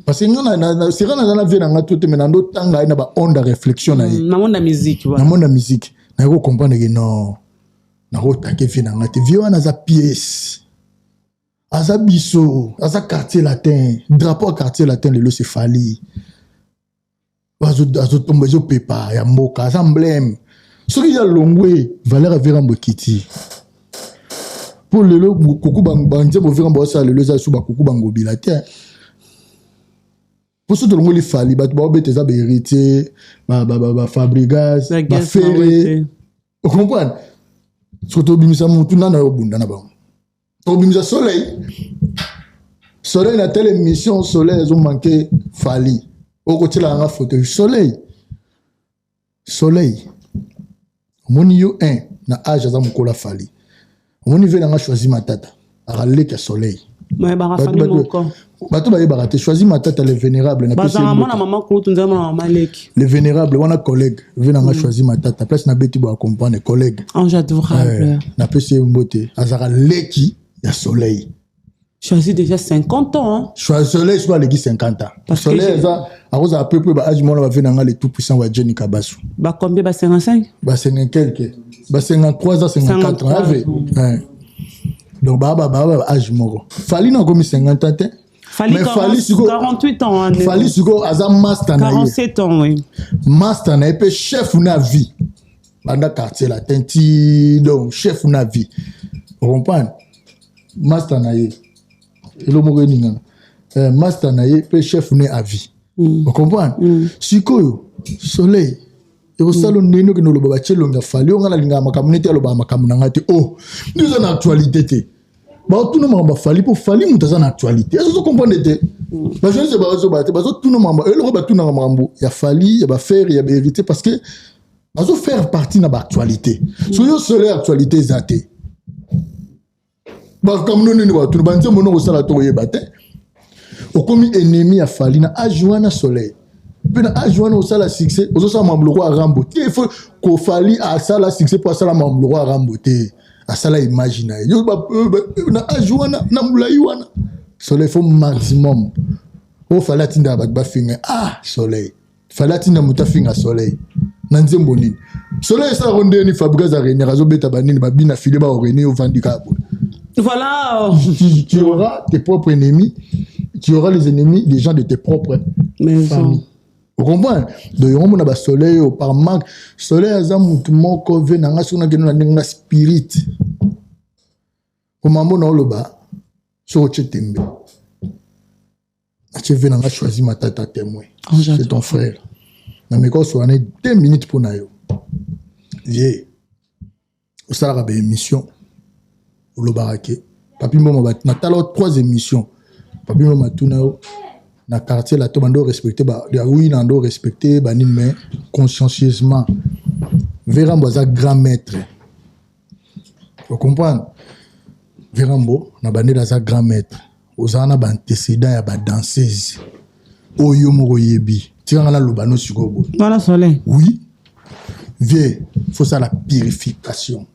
parce que nga sera naza na vie na nga to te, mais nando otanga ye na baonde ya réflexion na ye. Na monde ya musique. Na monde ya musique naye kocomprendre ke non, nakotake vie na nga te. Vie wana aza pièce, aza biso, aza Quartier Latin, drapeau ya Quartier Latin lelo c'est Fally. Azotomba, ezopepa ya mboka, aza emblème. Soki ya longwe, valeur ya Verambo ekiti, mpo lelo kuku banzembo Verambo basala lelo eza so bakuku bangobila te. Mpo so tolongoli Fally, bato baobeta eza bahéritier, bafabrigas, baFerre, ocomprendre? Soki tobimisa motu nani ayobunda na bango, tobimisa Soleil. Soleil na telle émission, Soleil azomanke Fally, okotiela yanga photo Soleil. Soleil omoni yo 1 na age, aza mokolo Fally. Omoni ve nanga Choisi Matata akaleka Soleil. Bato bayebaka te Choisi Matata, le vénérable. Le vénérable wana, collègue ve nanga Choisi Matata, place nabeti boya comprendre, collègue. Ange adorable. Napesi ye mbote, azalaka leki ya Soleil. Choisi déjà 50 ans. Hein? Choisi Soleil soki aleki 50 ans. Soleil eza akozala peu près baage mwana bave nanga le tout puissant wa Jenny Kabasu. Ba combien? Ba 55? Ba 50 quelque, ba 53 ans, 54 ans ave. Donc baa baa age moko. Fally na akomi 50 ans te. Fally, mais Fally sikoyo 48 ans. Hein, Fally sikoyo aza master na ye. 47 ans, oui. Master na ye mpe chef na vie banda Quartier Latin ti, donc chef na vie, comprendre? Master na ye elo moko eningana, master na ye mpe chef ne à vie, ocomprendre? Sikoyo Soleil ekosala ndenge okende oloba batie elongi ya Fally. Oyo ngai nalingaka makambo neti alobaka makambo na ngai te. O nde eza na actualité te. Baotuna makambo ya Fally mpo Fally moto aza na actualité. Ezo ozocomprendre te? Bajournaliste bazoba te, bazotuna makambo eloko batunaka makambo ya Fally, ya baFerre, ya baHéritier, parce que bazofaire partie na baactualité. So yo solo actualité eza te, makambo nini batuna? Banzembo no kosala to koyeba te. Okomi ennemi ya Fally na age wana. Soleil mpe na age wana osala succès, ozosala mambo lokola Rambo te. Faut kofali asala succès mpo asala mambo lokola Rambo te, asala image na ye. Yo na age wana, na molai wana, Soleil, faut maximum oyo Fally atindaka bato bafinga. Ah, Soleil, Fally atinda moto afinga Soleil na nzembo nini? Soleil esalako ndeni? Fabregas arégnaka, azobeta banini, babina file, baoreni, ovandi kaka boye. Voilà. Tu auras tes propres ennemis, tu auras les ennemis des gens de tes propres maison. Famille. Vous comprenez? Donc yango mona basoleil oyo par manque. Soleil aza mutu moko ve na nga, soki nakende na ndenge nga spirit komambo na oloba, soki otie tembe, atie ve na nga choisi Matata témoin. Oh, j'adore. C'est ton frère. Nameka osola na 2 minutes mpo na yo. Ye osalaka baémission, olobaka ke Papi Mboma, natala yo trois émissions. Papi Mboma tuna yo na quartier la to bando respecter ba oui, na ndo respecter banini, mais consciencieusement Verambo aza grand maître. Ocomprendre? Verambo na bandeli aza grand maître. Ozala na baantécédent ya badanseuse oyo moko oyebi. Tikanga naloba no sikoyo boye. Voilà, Soleil. Oui, vieux, faut ça, la purification.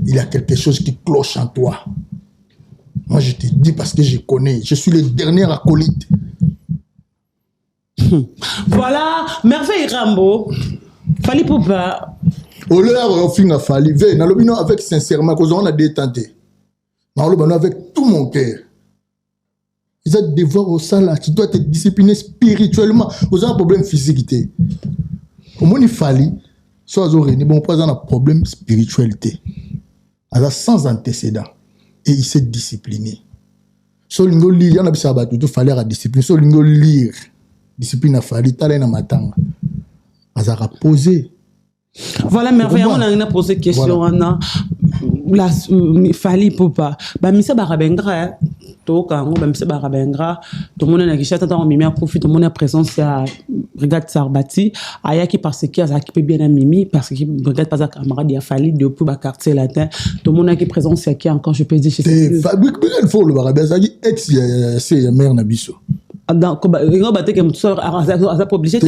Il y a quelque chose qui cloche en toi. Moi, je te dis parce que je connais. Je suis le dernier acolyte. Voilà, Merveille Rambo. Fally Ipupa. Au lieu ya Fally, ve nalobi no avec sincèrement, kozonga na détente. Nalobi no avec tout mon cœur. Eza devoir osala, tu dois te discipliner spirituellement. Oza na problème physique te. Omoni Fally, so azoreni bon mpo aza na problème spirituel te. Aza sans antécédent et il s'est discipliné. So olingi olire, yana bisaka bato to Fally aka discipline. So olingi olire discipline ya Fally, tala ye na matanga, azalaka posé. Voilà, Merveille, on a posé question. Wana la Fally Ipupa, bamisa barabengra toyoka yango, bamisa barabengra. Tomoni na Kinshasa ntango Mimi akufi, tomoni présence ya Brigade Sarbati ayaki parce que azalaki mpe bien na Mimi, parce que Brigade mpe aza camarade ya Fally depuis baquartier latin. Tomonaki présence yaki encore, je peux dire. Brigade, faut olobaka be azalaki ex ya se ya mare na biso. Ngo bateke motu aza pas obligé.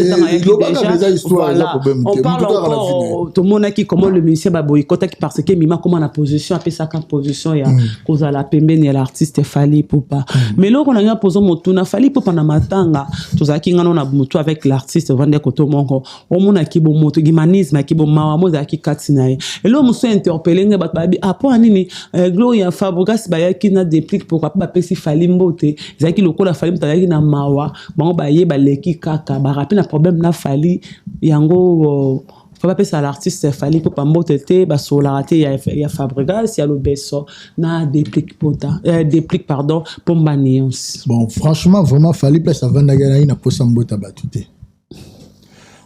On parle encore, tomonaki comment le musicien baboyikotaki parce que Mima koma na position, apesaka position ya kozala pembeni ya l'artiste Fally Ipupa. Mais eloko na ngai pozo motuna, Fally Ipupa na matanga, tozalaki ngano na motu avec l'artiste vande koto moko, omonaki bomoto, humanisme aki bomawa mo ezalaki kati na ye. Eloko mosusu interpellé ngai, bato bayebi apo ya nini, Gloria, Fabregas bayaki na Déplique, pourquoi mpe bapesi Fally mbote? Ezalaki lokola Fally moto azalaki na mawa, bango baye baleki kaka barape na problème na Fally. Yango fa bapesa l'artiste Fally mpo pambote te, basololaka te ya Fabregas, ya Lobeso na Déplique pota, Déplique, pardon, Pomba Nuance. Bon, franchement, vraiment, Fally place avandaki nai na posa mbota bato te.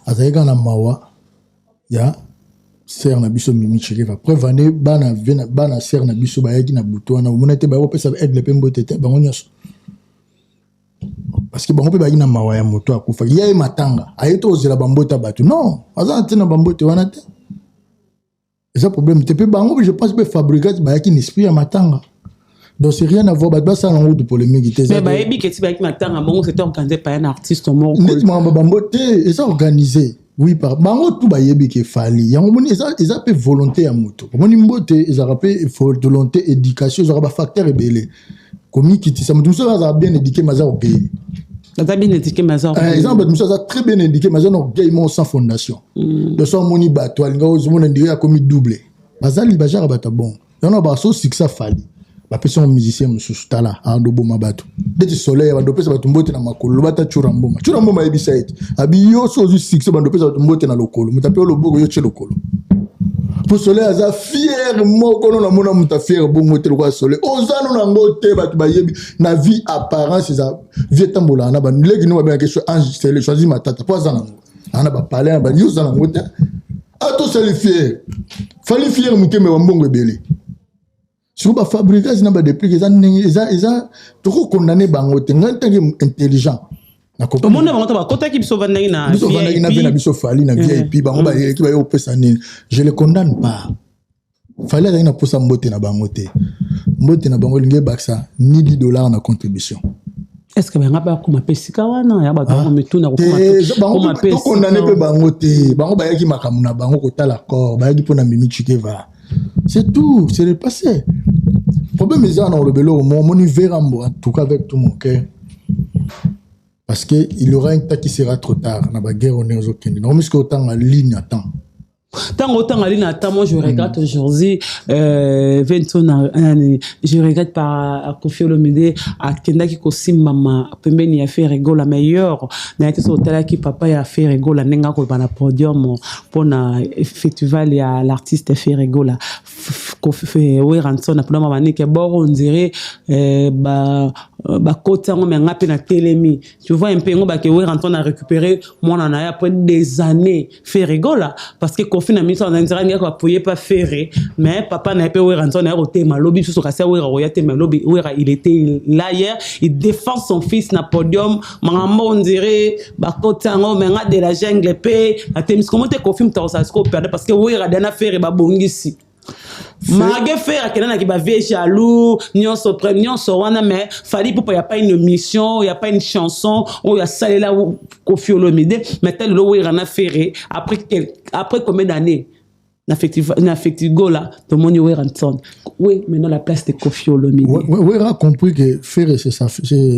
Azalaki kaka na mawa ya sœur na biso Mimi Cheriva. Preuve ane bana bana sœur na biso bayaki na butu wana, omona te bayaki kopesa Aigle mpe mbote te, bango nyonso, parce que bango mpe bayaki na mawa ya moto akufaki. Ya ye matanga aye to kozela bambote ya bato? Non, aza na ntina bambote wana te, eza problème te. Mpe bango, je pense mpe Fabregas bayaki na esprit ya matanga, donc c'est rien à voir. Bato basala yango kutu polémique te. Mais bayebi ke ti bayaki matanga bango, c'était organisé par un artiste moko. Neti makambo bango te, eza organisé, oui, par bango tu bayebi ke Fally. Yango moni eza mpe volonté ya moto. Omoni, mbote ezalaka mpe volonté, éducation, ezalaka bafacteur ebele. Komikitisa, moto mosusu azala bien éduqué mais aza orgueil. Aza bien éduqué mais aza eza na bato mosusu aza très bien éduqué mais aza na orgueil moko sans fondation. Donc so amoni bato alinga, ozomona ndenge akomi double. Bazali bajaka bato ya bon. Yango baso succès Fally, bapesi yango musicien mosusu, tala andoboma bato ndeti Soleil, bando opesa bato mbote na makolo. Loba ata Tshoura Mboma, Tshoura Mboma ayebisa ete abi yo so ozwi succès, bando opesa bato mbote na lokolo, moto ape yo loboko, yo tie lokolo. Po Soleil aza fier moko, no namona moto afier bongo te lokola Soleil. Oza no nango te, bato bayebi na vie apparence eza vie etambolaka na baleki no babengaki so Ange Choisi Matata mpo aza nango, aza na bapalais na ba yo oza nango te. Atosali fier, Fally fier mokembe bambongo ebele. Sikoyo bafabricage na badeplique eza ndenge eza tokokondane bango te. Ngai ntange intelligent. Omoni bango to bakotaki, biso vandaki na biso vandaki na vie na biso Fally na VIP. Bango bayeleki, baye kopesa nini? Je le condamne pas. Fally azalaki na posa mbote na bango te. Mbote na bango elingi ebakisa ni 10 $ na contribution. Est ce que banga bakoma mpe esika wana ya bato bango mituna? Tokondane mpe bango te. Bango bayaki makambo na bango kotala corps, bayaki mpona Mimi Chikeva, c'est tout, c'est le passé. Problème eza na olobela oyo omoni Verambo. En tout cas, avec tout mon cœur, parce que il y aura un temps qui sera trop tard na baguerre. One ozokende nakomi soki otanga ligne à temps. Ntango otanga ligne à temps, moi je regrette aujourd'hui Vento nani, je regrette par Kofi Olomide akendaki kosimbama pembeni ya Ferre Gola meilleur na ye te. So otalaki papa ya Ferre Gola ndenge akoloba na podium mpona festival ya l'artiste Ferre Gola, Werrason na mpona manike bord, on dirait bakoti yango, me nga mpe na telemi, tu vois un peu yango bake. Werrason a récupéré mwana na ye après des années, Ferre Gola, parce que Kofi na miso na nzela ngaki appuyer pas Ferre, mais papa na ye mpe Werrason na ye kotema lobi lisusu, kasi Wera koya tema lobi. Wera, il était là hier, il défend son fils na podium. Makambo on dirait bakoti yango, me nga de la jungle mpe atemisi komo te. Kofi moto akosala sikoyo perdre, parce que Wera dana Ferre babongisi malgré Ferre akendaki bavie jaloux nyonso nyonso wana, mais Fally Ipupa, ya pas une mission, ya pas une chanson oyo asalela Kofi Olomide. Mais ta lelo Wera na Ferre, après combien d'années na Festigola, tomoni Werrason, oui, maintenant la place de Kofi Olomide. Wera a compris que Ferre, c'est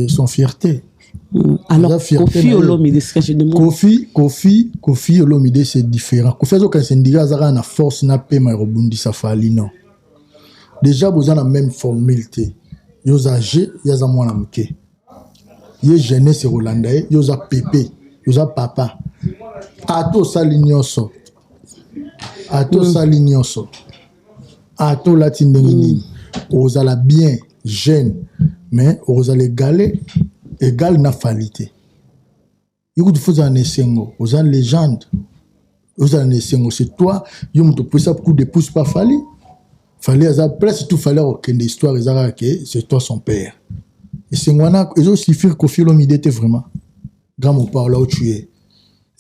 son fierté. Alors Kofi Olomide, ce que je demande. Kofi, Kofi, Kofi Olomide, c'est différent. Kofi azokanisa ndika azaka na force na pema ya kobundisa Fally. Non, déjà boza na même formule te. Yo oza âgé, ye aza mwana moke. Ye jeunesse ekolanda ye, yo oza pepe, yo oza papa. Ata osali nyonso, ata osali nyonso, ata olati ndenge nini, ozala bien jeune, mais okozala égale égal na Fally te. Yo kutu fo ozala na esengo, oza légende, ozala na esengo. C'est toi, yo moto opesa coup de pouce pa Fally. Fally aza place tout, Fally akokende, histoire eza kaka ke c'est toi son père. Esengo wana ezosuffire Kofi Olomide te. Vraiment, grand mopao, là où tu es,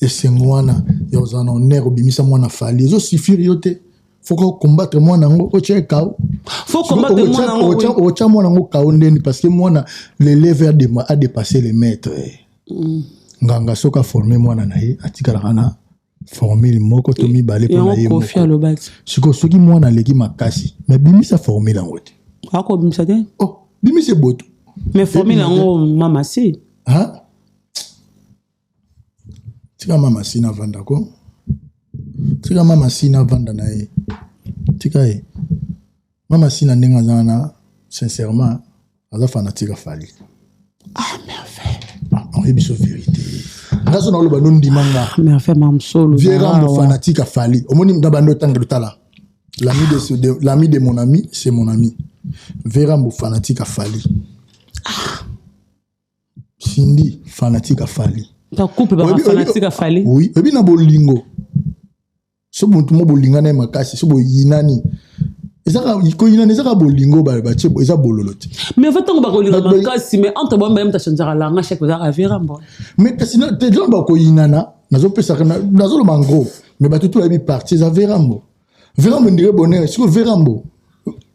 esengo wana ya ozala na honneur, obimisa mwana Fally, ezosuffire yo te. Faut ko combattre mwana yango, otya ekao. Faut combattre mwana yango. Otya mwana yango kao ndeni? Parce que mwana, l'élève a dépassé le maître. Nganga soki aforme mwana na ye, atikalaka na formule moko to mibale mpo na ye moko. Sikoyo soki mwana aleki makasi, mais bimisa formule yango te. Akobimisa te. Oh, bimisa eboto. Mais formule yango, mama si. Tika mama si navanda ko, tika mama si navanda na ye, tika ye. Mama si na ndenge aza wana, sincèrement, aza fanatique a Fally. Ah, merveille. Oyebi biso vérité, nga so naoloba no, ndima nga. Merveille Mamsolo. Vierambo fanatique a Fally. Omoni na bando otanga totala, l'ami de mon ami, c'est mon ami. Verambo fanatique a Fally. Ah. Cindy fanatique a Fally. Ta couple ba fanatique a Fally. Oui, oyebi na bolingo, so motu mo bolingana ye makasi, so boyinani, ezaka koyinana, ezaka bolingo batie, eza bololo te. Mais en fait, ntango bakolinga makasi, mais entre bango bayemta changeaka langage chaque ozaka Verambo. Mais kasi te, bakoyinana, nazopesaka, nazoloba en gros, mais bato to bayebi parti eza Verambo. Verambo ndire bonheur. Sikoyo Verambo,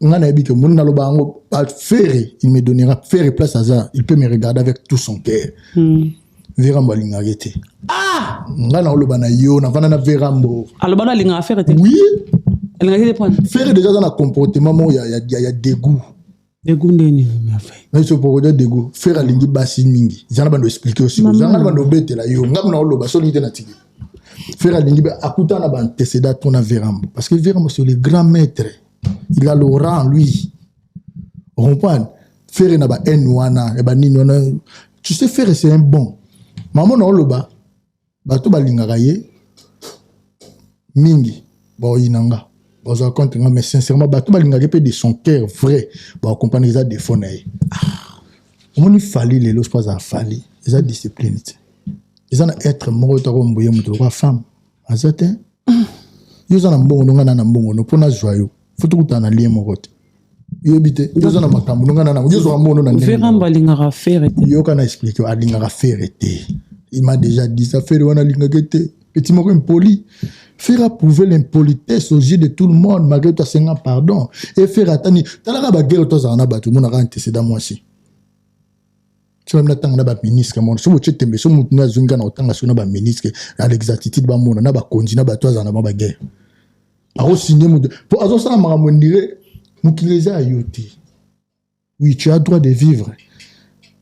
nga nayebi ke moni naloba yango, Ferre, il me donnera. Ferre place aza, il peut me regarder avec tout son cœur. Verambo alingaki te. Ah! Nga na oloba na yo, navanda na Verambo. Aloba na alingaka Ferre te? Oui. Alingaki te point. Ferre déjà aza na comportement moko ya dégoût. Dégoût ndeni? Naso poko dégoût. Ferre alingi basi mingi. Eza na bando expliquer aussi, ozanga na bando obetela yo. Nga na oloba so olingi te na tiki. Ferre alingi akuta na baantécédent to na Verambo, parce que Verambo, c'est le grand maître, il a l'aura en lui, comprendre? Ferre na ba haine wana ya banini wana, tu sais, Ferre, c'est un bon mama. Na oloba bato balingaka ye mingi, baoyina nga, bazwa contre nga, mais sincèrement, bato balingaka mpe de son cœur vrai bakokomprendre eza défaut na ye. Omoni Fally lelo, sopo azala Fally, eza discipline te. Eza na être moko tako mboye moto lokola femme aza te. Yo oza na mbongo no, nga na mbongo no, mpo nazwa yo fo tokutana na lien moko te. Yoyebi te, yo oza na makambo nonga na nango, yo ozwaka mbono na ndenge. Verambo alingaka Ferre te. Yoka na explique, alingaka Ferre te. Il m'a déjà dit ça, Ferre wana alingaka te. Petit moko impoli. Ferre a prouvé l'impolitesse aux yeux de tout le monde malgré tout asenga pardon. Et Ferre atani, talaka ba guerre tozala na bato, monaka antécédent mwasi. Soki natanga na baministre mona, soki botie tembe, so motu nazongi na kotanga soki na baministre na l'exactitude bamona na bakonzi na bato azala na bango baguerre, akosigne motu po azosala makambo ndire mokili eza ya yo te. Oui, tu as droit de vivre,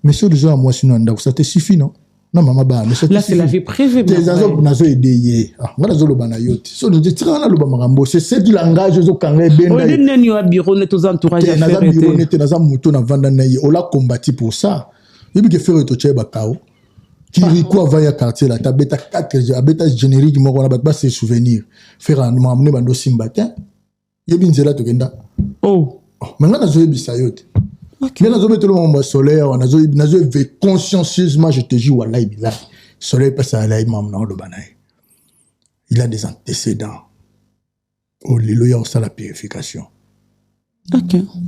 mais soki oza ya mwasi no ya ndako, ça te suffit, non? Na mama bana, mais ça te Là, c'est la suffit. vie privée. Te, nazo aide ye. Ah, nga nazoloba na yo te, so tikanga naloba makambo, c'est ce qui langage ezokanga ebenda. Oyebi nani wa bureau neti oza entourage Te, ya naza Ferre bureau te. Nete naza moto navanda na ye, ola combati pour ça. Yebi ke Ferre totia ye bakao Kirikou ava ya quartier la, abeta 4, abeta générique moko wana, bato base souvenir. Ferre makambo nde bando osimba te, yebi nzela tokenda. Oh. Oh, me nga nazoyebisa yo te. Nde nazobetela makambo ya soleil awa, nazoeve consciencieusement, je te jure, wallahi bilahi, soleil epesa alai makambo na oloba na ye. Il a des antécédents oyo lelo ya kosala purification.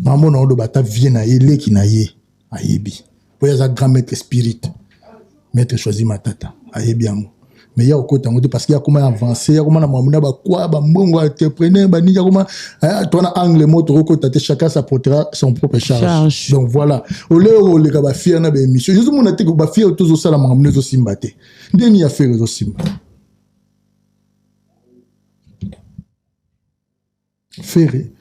Makambo na oloba, ata vie na ye, leki na ye ayebi, po ye aza grand maître spirit, maître Choisi Matata ayebi yango, mais ya kokota yango te parce que yakoma avancé, yakoma na makambo na bakwa bambongo, entrepreneur banini, yakoma to na angle mo tokokota te. Chacun s'apportera son propre charge, Charge. Donc voilà, ole oleka bafier na baémission, yozomona te bafier tozosala makambo nde ezosimba te. Ndeni ya Ferre ezosimba? Ferre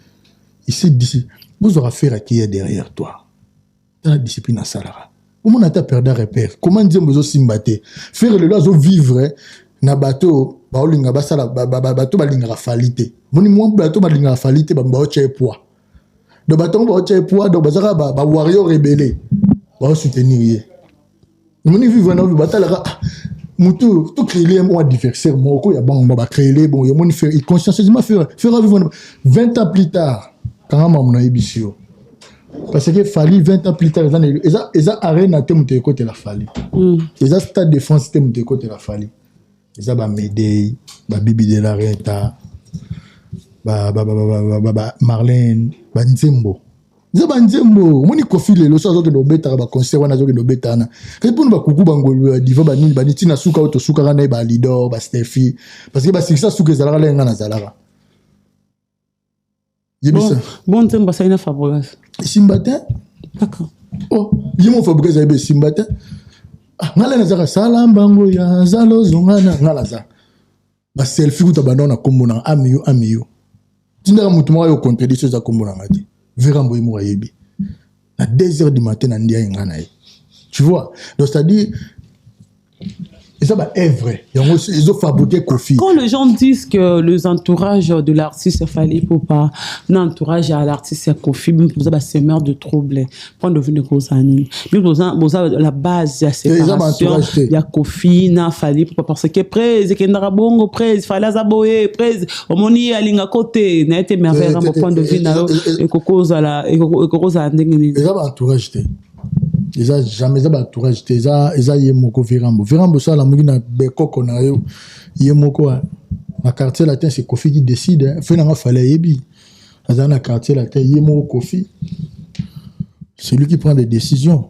ici d'ici, bozwaka Ferre akiya derrière toi, tala discipline asalaka, omona ata perda repère, comment nzembo ezosimba te. Ferre lelo azovivre na bato baolinga basala bato balingaka Fally te. Moni mwa bato balingaka Fally te, baotya ye poids. Donc bato yango baotya ye poids, donc bazaka bawarrior rebelle baosoutenir ye. Omoni vivre na batalaka, ah, mutu tocréele mo adversaire moko ya bango, bacréele. Bon, yomoni Ferre consciencieusement, Ferre vivre 20 ans plus tard, kanga mamu nayebisi yo, parce que Fally 20 ans plus tard eza eza arena te moto ekotela Fally, eza stade de France te moto ekotela Fally, eza bamedei, babibi de la Renta, ba Marlène, banzembo, eza banzembo. Omoni Kofi lelo so azokende obetaka baconcert wana, azokende obeta wana kasi mpona bakuku bangolu badiva banini bani ntina suka oyo tosukaka na ye, balidor, bastefi, parce que basikisa suka ezalaka ndenge nga nazalaka. Yebisa. Bon, nzembo asali na Fabregas. Esimba te. D'accord. Oh, ye mo Fabregas ayebi esimba te. Ah, nga le nazaka sala mbango ya zalo zongana, nga naza baselfie kuta banda na kombo na amiyo amiyo, tindaka motu moko ayo contredit so eza kombo na nga te. Verambo ye moko ayebi na 2 heures du matin na ndia ye nga na ye, tu vois. Donc c'est à dire eza baœuvre yango ezofabriquer Kofi. Quand les gens disent que les entourages de l'artiste Fally Ipupa, l'entourage à l'artiste Kofi, vous avez semeur de troubles, point de vue de Kozani. Mais vous avez la base, la séparation, entourage te. il y a Kofi, na Fally Ipupa, parce que prese, Kendara Bongo, prese, Fally Azaboye, prese, Omoni Alinga Kote, n'a été merveille, mon point de vue, na yo, et Kokozala, et Kokozala ndenge nini. Eza baentourage te, eza jamais eza baentourage te, eza ye moko Verambo. Verambo so alamuki na bekoko na yo ye moko, ah. Na quartier latin, c'est Kofi qui décide, hein. Fe nanga Fally ayebi aza na quartier latin, ye moko Kofi, c'est lui qui prend des décisions.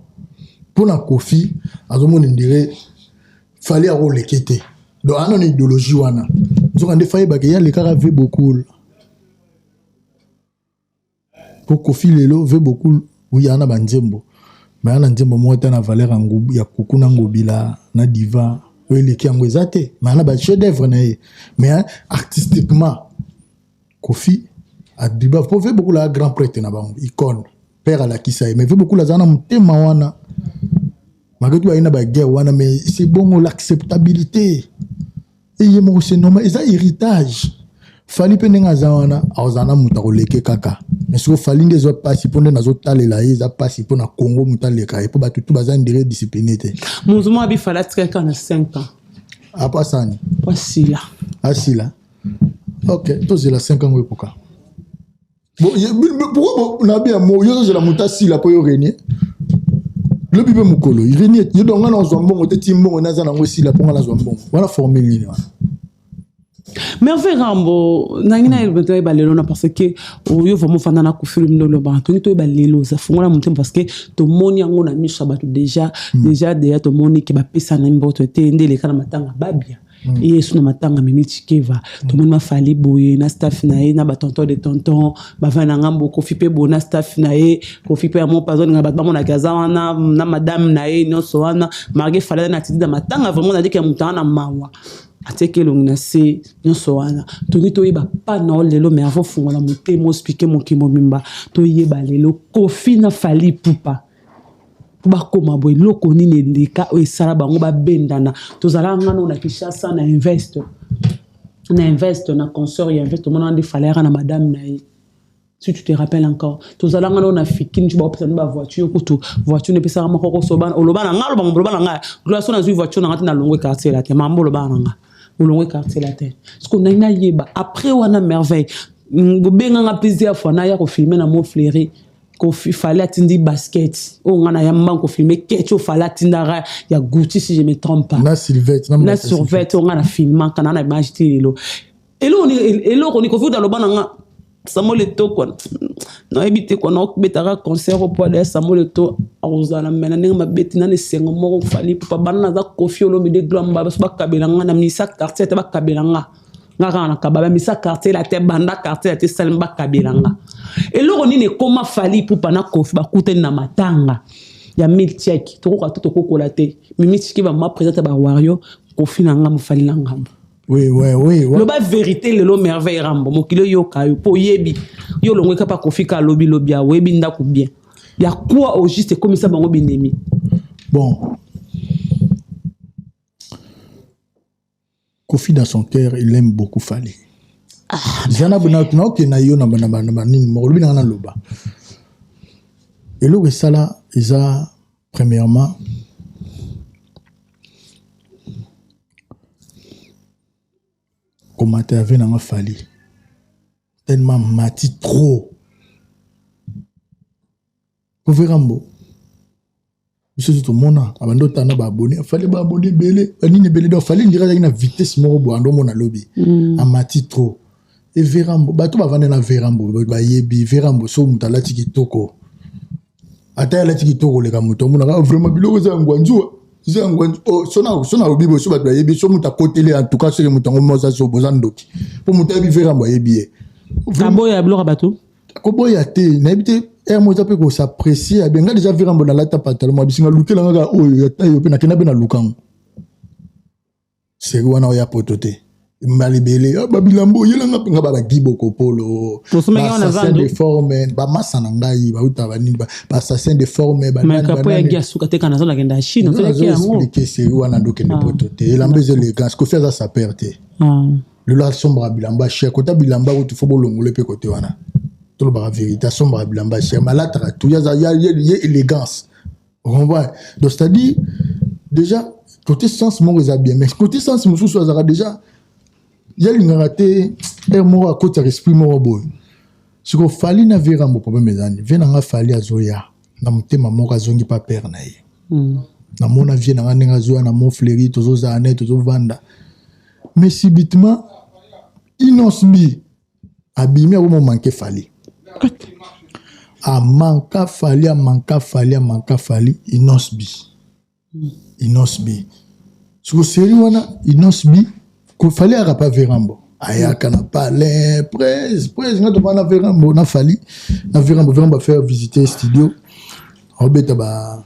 Mpona Kofi azomona ndire Fally akoleke te, donc ana na idéologie wana, nzoka nde fayebaka ye alekaka ve beaucoup po Kofi lelo ve beaucoup. Oui, ana banzembo, mais ana nzembo moko te na valeur ya ya kuku na ngobila na diva oyo eleki yango eza te, mais ana bachef d'œuvre na ye. Mais hein, artistiquement Kofi adiba po ve beaucoup la grand prêtre na bango, icône, père alakisa ye, mais ve beaucoup aza na motema wana malgré tout aye na baguerre wana, mais c'est bongo l'acceptabilité eye moko, c'est normal, eza héritage. Fally mpe ndenge aza wana, azala na moto akoleke kaka, mais soki Fally nde ezwa mpasi mpo nde nazotalela ye, eza mpasi mpo na Congo moto aleka ye, mpo bato tu baza ndire discipline te. Mozumo abi Fally atikali na 5 ans. Apo asani? Po asila. Asila, ok, tozela 5 ans ekoka. Bon, pourquoi nabi ya mo yo ozozela moto asila mpo yo renie lobi mpe mokolo renie yo? Donc nga nazwa mbongo te, ti mbongo naza nango esila mpo nga nazwa mbongo wana, formule nini wana? Merveille Rambo, nangi na yeba toyeba lelo na parce que oyo vraiment fanda na koffi nde olobaka tongi toyeba lelo oza fungola motema parce que tomoni yango na miso ya bato déjà. Déjà tomoni ke bapesana mboto te nde eleka na matanga babia ye so na matanga Mimi Tshikeva. Tomoni mafali boye na staff na ye na batonton de tonton bavandi na ngambo, Kofi mpe boye na staff na ye. Kofi mpe yango azolinga bato bamonaki aza wana na madame na ye nyonso wana. Malgré Fally aza na atidi na matanga, vraiment nadiki ya moto aza na mawa, atiaki elongi na se nyonso wana. Tongi toyeba pa na o lelo, mais avant fungola motema, oexpliquer mokili mobimba, toyeba lelo Kofi na Fally Ipupa po bakóma boye, eloko nini eleka oyo esala bango babendana? Tozala ngano na Kinshasa na Invest, na Invest, na concert ya Invest, tomona nde Fally ayaka na madame na ye, si tu te rappelles encore. Tozala ngano na Fikini, ti baopesa no bavoiture, kutu voiture nepesaka moko kosoba. Oloba na nga, oloba oloba na nga gloire so nazwi voiture na nga te, nalongwe quartier la te. Mambo oloba na nga, olongwe quartier la te. Parce que ndenge nayeba après wana, Merveille, bobenganga plusieurs fois naya kofilmer na Mont Fleury. Kofi, Fally atindi basket oyo nga na ya mbango kofilmer ketch oyo Fally atindaka ya Gucci, si je me trompe pas. Na survêt. Na survêt oyo nga na filmaka na image ti lelo. Eloko ni Kofi uta aloba na nga Samuel Eto'o kwa nayebi te kwa naobetaka concert opo adaya Samuel Eto'o akozala me na ndenge mabe te nana esengo moko. Fally Ipupa banda naza Kofi Olomide Glamba baso bakabela nga na misa quartier te, bakabela nga nga kaka na kaba bamisa quartier la te, banda quartier la te esalemi bakabela nga. Eloko nini ekóma Fally Ipupa na Kofi bakutani na matanga ya Milchek? Tokoka te, tokokola te. Mimi Tshiki bama présente bawario, Kofi na ngambo, Fally na ngambo. Oui. Loba vérité lelo, Merveille Rambo, mokili oyoka yo mpo oyebi yo olongwe kapa Kofi ka alobi lobi awa, oyebi ndako bien ya quoi au juste ekomisa bango binemi? Bon, Kofi, dans son cœur, il aime beaucoup Fally. Zana naokende na yo na banini moko olobi nanga naloba. Eloko esala eza, premièrement, commentaire ave nanga Fally tellement mati trop. Kofi Rambo, biso so tomona abandi otala na baabonné Fally, baabonné ebele, banini ebele. Donc Fally ndira azalaki na vitesse moko boye, ando omona lobi amati trop. E Verambo, bato bavandi na Verambo bayebi Verambo. So moto alati kitoko, ata ye alati kitoko koleka moto, omonaka vraiment biloko eza ya ngwanzua, eza ya ngwanzu. So nalobi boye, so bato bayebi, so moto akoteli, en tout cas soki moto yango moza so boza ndoki, mpo moto ayebi Verambo, ayebi ye. Aboya biloko ya bato. Koboya te, nayebi te, ere moko eza mpe kos'apprécier abe nga déjà Verambo nalata pantalon mo abisinga lukelanga kaka oyo ya taille mpe nakenda mpe na lukango seri wana oya poto te mbala ebele. Babilambo oyelanga mpe nga babagiboko polo bassassin de forme, bamasa na ngai bauta banini, bassassin de forme. Expliquer seri wana ndokende poto te. Elamba eza élégance. Kofi aza sapeur te. Lelo asombaka bilamba cher, kota bilamba kutu fo bolongolo mpe kote wana. Tolobaka vérité, asombaka bilamba cher, malataka tu ye élégance, comprend? Donc c'est à dire déjà côté sens moko eza bien, mais côté sens mosusu azalaka déjà ye alingaka te ere moko akotaka esprit moko boye. Siko Fally na Verambo, problème ezani vie na nga. Fally azoya na motema moko, azongi pa père na ye. Namona vie na nga ndenge azoya na Mont Fleury, tozozala ne tozovanda, mais subitement Innoss'B abimi, akomo manquer Fally, amanka Fally, amanka Fally, amanka Fally. Innoss'B, Innoss'B siko seri wana Innoss'B, Fally ayaka pa Verambo, ayaka na palais presse presse. Nga tofanda na Verambo, na Fally, na Verambo. Verambo afaire visiter studio, aobeta ba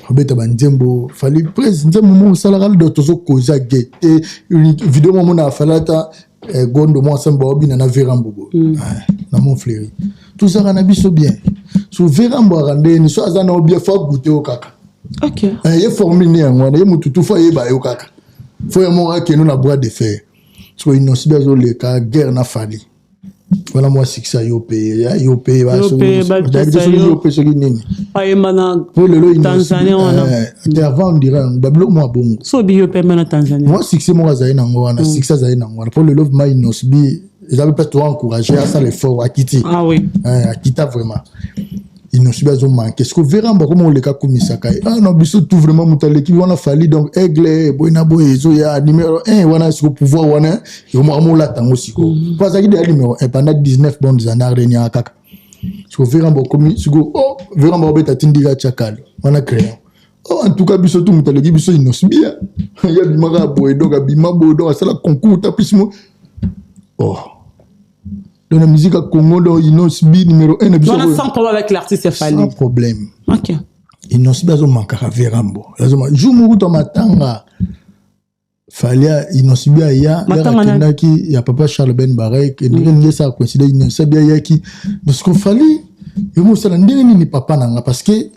obeta banzembo. Fally presse nzembo moko osalaka do tozokoza ge te video moko mona Fally ata gondo moko asembo baobina na Verambo boye na Mont Fleury. Tozalaka na biso bien. So Verambo aka ndeni so aza na obien, fo agute yo kaka. Ye formule ne yango wana, ye motu tu fo ayeba yo kaka, fo ye moko akende na bras de fer. So Innoss'B azoleka guerre na Fally wana, mwa succès yo mpe yo mpe soki yo mpe soki nini. Ayemba na po lelo Tanzanie wana. Te, avant on dirait yango babiloko mwa bongo. So bi yo mpe na Tanzanie. Mwa succès moko azali nango wana, succès azali nango wana po lelo vraiment Innoss'B eza mpe to encourager, asala effort, akiti. Ah oui. Akita vraiment. Innoss'B azomanquer. Siko Verambo akoma oleka akumisaka ye. Ah non, biso tout vraiment, moto aleki wana Fally. Donc Aigle boye na boye ezoya numéro 1 wana. Siko pouvoir wana amolata yango sikoyo, po azalaki deya numéro 1 pendant 19 bonnes années, arégnaka kaka. Siko Verambo akomi siko, oh, Verambo abeta tindika tiakale wana crayon. Oh, en tout cas, biso tu, moto aleki biso Innoss'B. Ye abimaka boye, donc abima boye, donc asala concours ta plus mo. Oh, donc la musique à Congo, donc Innoss'B numéro 1 na biso. Wana sans problème avec l'artiste Fally. Sans problème. Innoss'B azomankaka Verambo. Jour moko to matanga Fally, Innoss'B aya. Akendaki ya papa Charles Ben Barek, ndenge ndenge esala coïncide, Innoss'B ayaki. Parce que Fally yo mosala ndenge nini papa na nga, parce que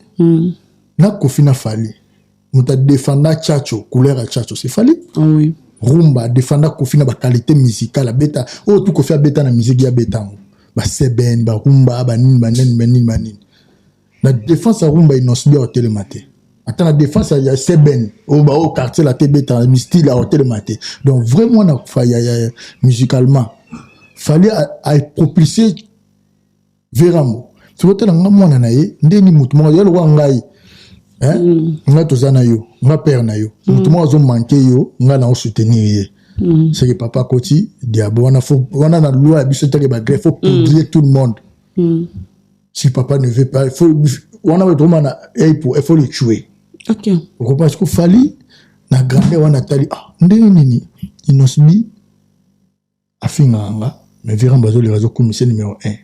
na Kofi na Fally, moto adefenda Tchatcho, couleur ya Tchatcho, c'est Fally. Oh, oui. Rumba adefenda Kofi na baqualité musicale, abeta oyo tu Kofi abeta na musique, ye abeta yango, baseben, barumba, banini banini banini banini. Na défense ya rumba, Innoss'B aotelema te. Ata na défense ya seben oyo baoyo quartier la te ebeta style, aotelema te. Donc vraiment na ya, musicalement, Fally apropulsé Verambo. Soki otala nga mwana na ye, ndeni motu moko ya lokwa ngai, nga toza na yo, nga père na yo, motu moko azomanquer yo, nga na osoutenir ye. C'est que papa akoti diabo wana, faut wana na loi ya biso teke bagré, faut publier tout le monde. Si papa ne veut pas, faut wana bato na pour, il faut le tuer. Parce que Fally na grandeur wana, atali, ah, ndenge nini Innoss'B afingaka nga, mais Verambo azoleka, azokumisa numéro 1,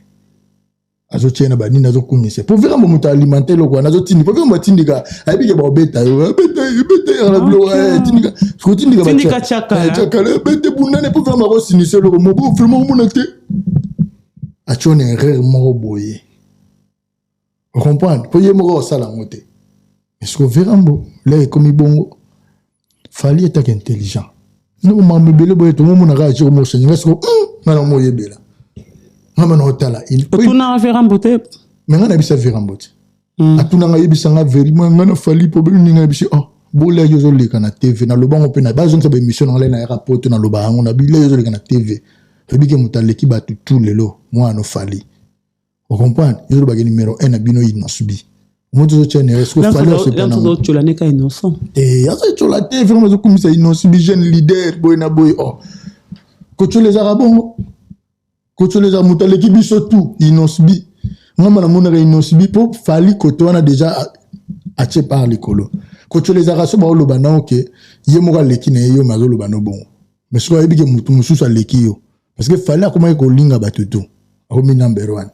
azotia na banini, azokumisa po Verambo moto alimenter eloko wana, azotindika po Verambo atindika, ayebi ke baobeta yo, beta beta biloko, tindika kotindika Tiakala, bete bundane, po Verambo akosinisa eloko moko. Vraiment omona te atie na erreur moko boye, ocomprendre, po ye moko osala yango te. Mais siko Verambo lere ekomi bongo, Fally etaka intelligent ndenge makambo ebele boye, tomomonaka atie komosanye nga siko, nga na moyebela nga mana otala. Otuna Verambo te? Me nga nayebisa Verambo te. Atunanga, yebisanga veri nga na Fally problème ninga. Yebisi, oh, bolaki ozoleka na TV, nalobango mpe na bazongisa baémission na ngai nayaka poto, naloba yango na bilei ozoleka na TV, oyebike moto aleki bato tu lelo mwana Fally, ocomprendre, ezolobaki numéro 1 na bino Innoss'B, moto ozotia na Fally. Neka innocent. Azotiola te, vraiment azokumisa Innoss'B, jeune leader boye na boye. Oh, kotiola ezaka bongo, kotiola ezaka moto aleki biso tu Innoss'B. Ngamba namonaka Innoss'B mpo Fally kote wana déjà atie par likolo. Kotiola ezaka so baoloba nao ke ye moko aleki na ye yo, me azoloba no bongo, mais soki ayebi ke motu mosusu aleki yo, parce que Fally akomaki kolinga bato tu, akomi number one.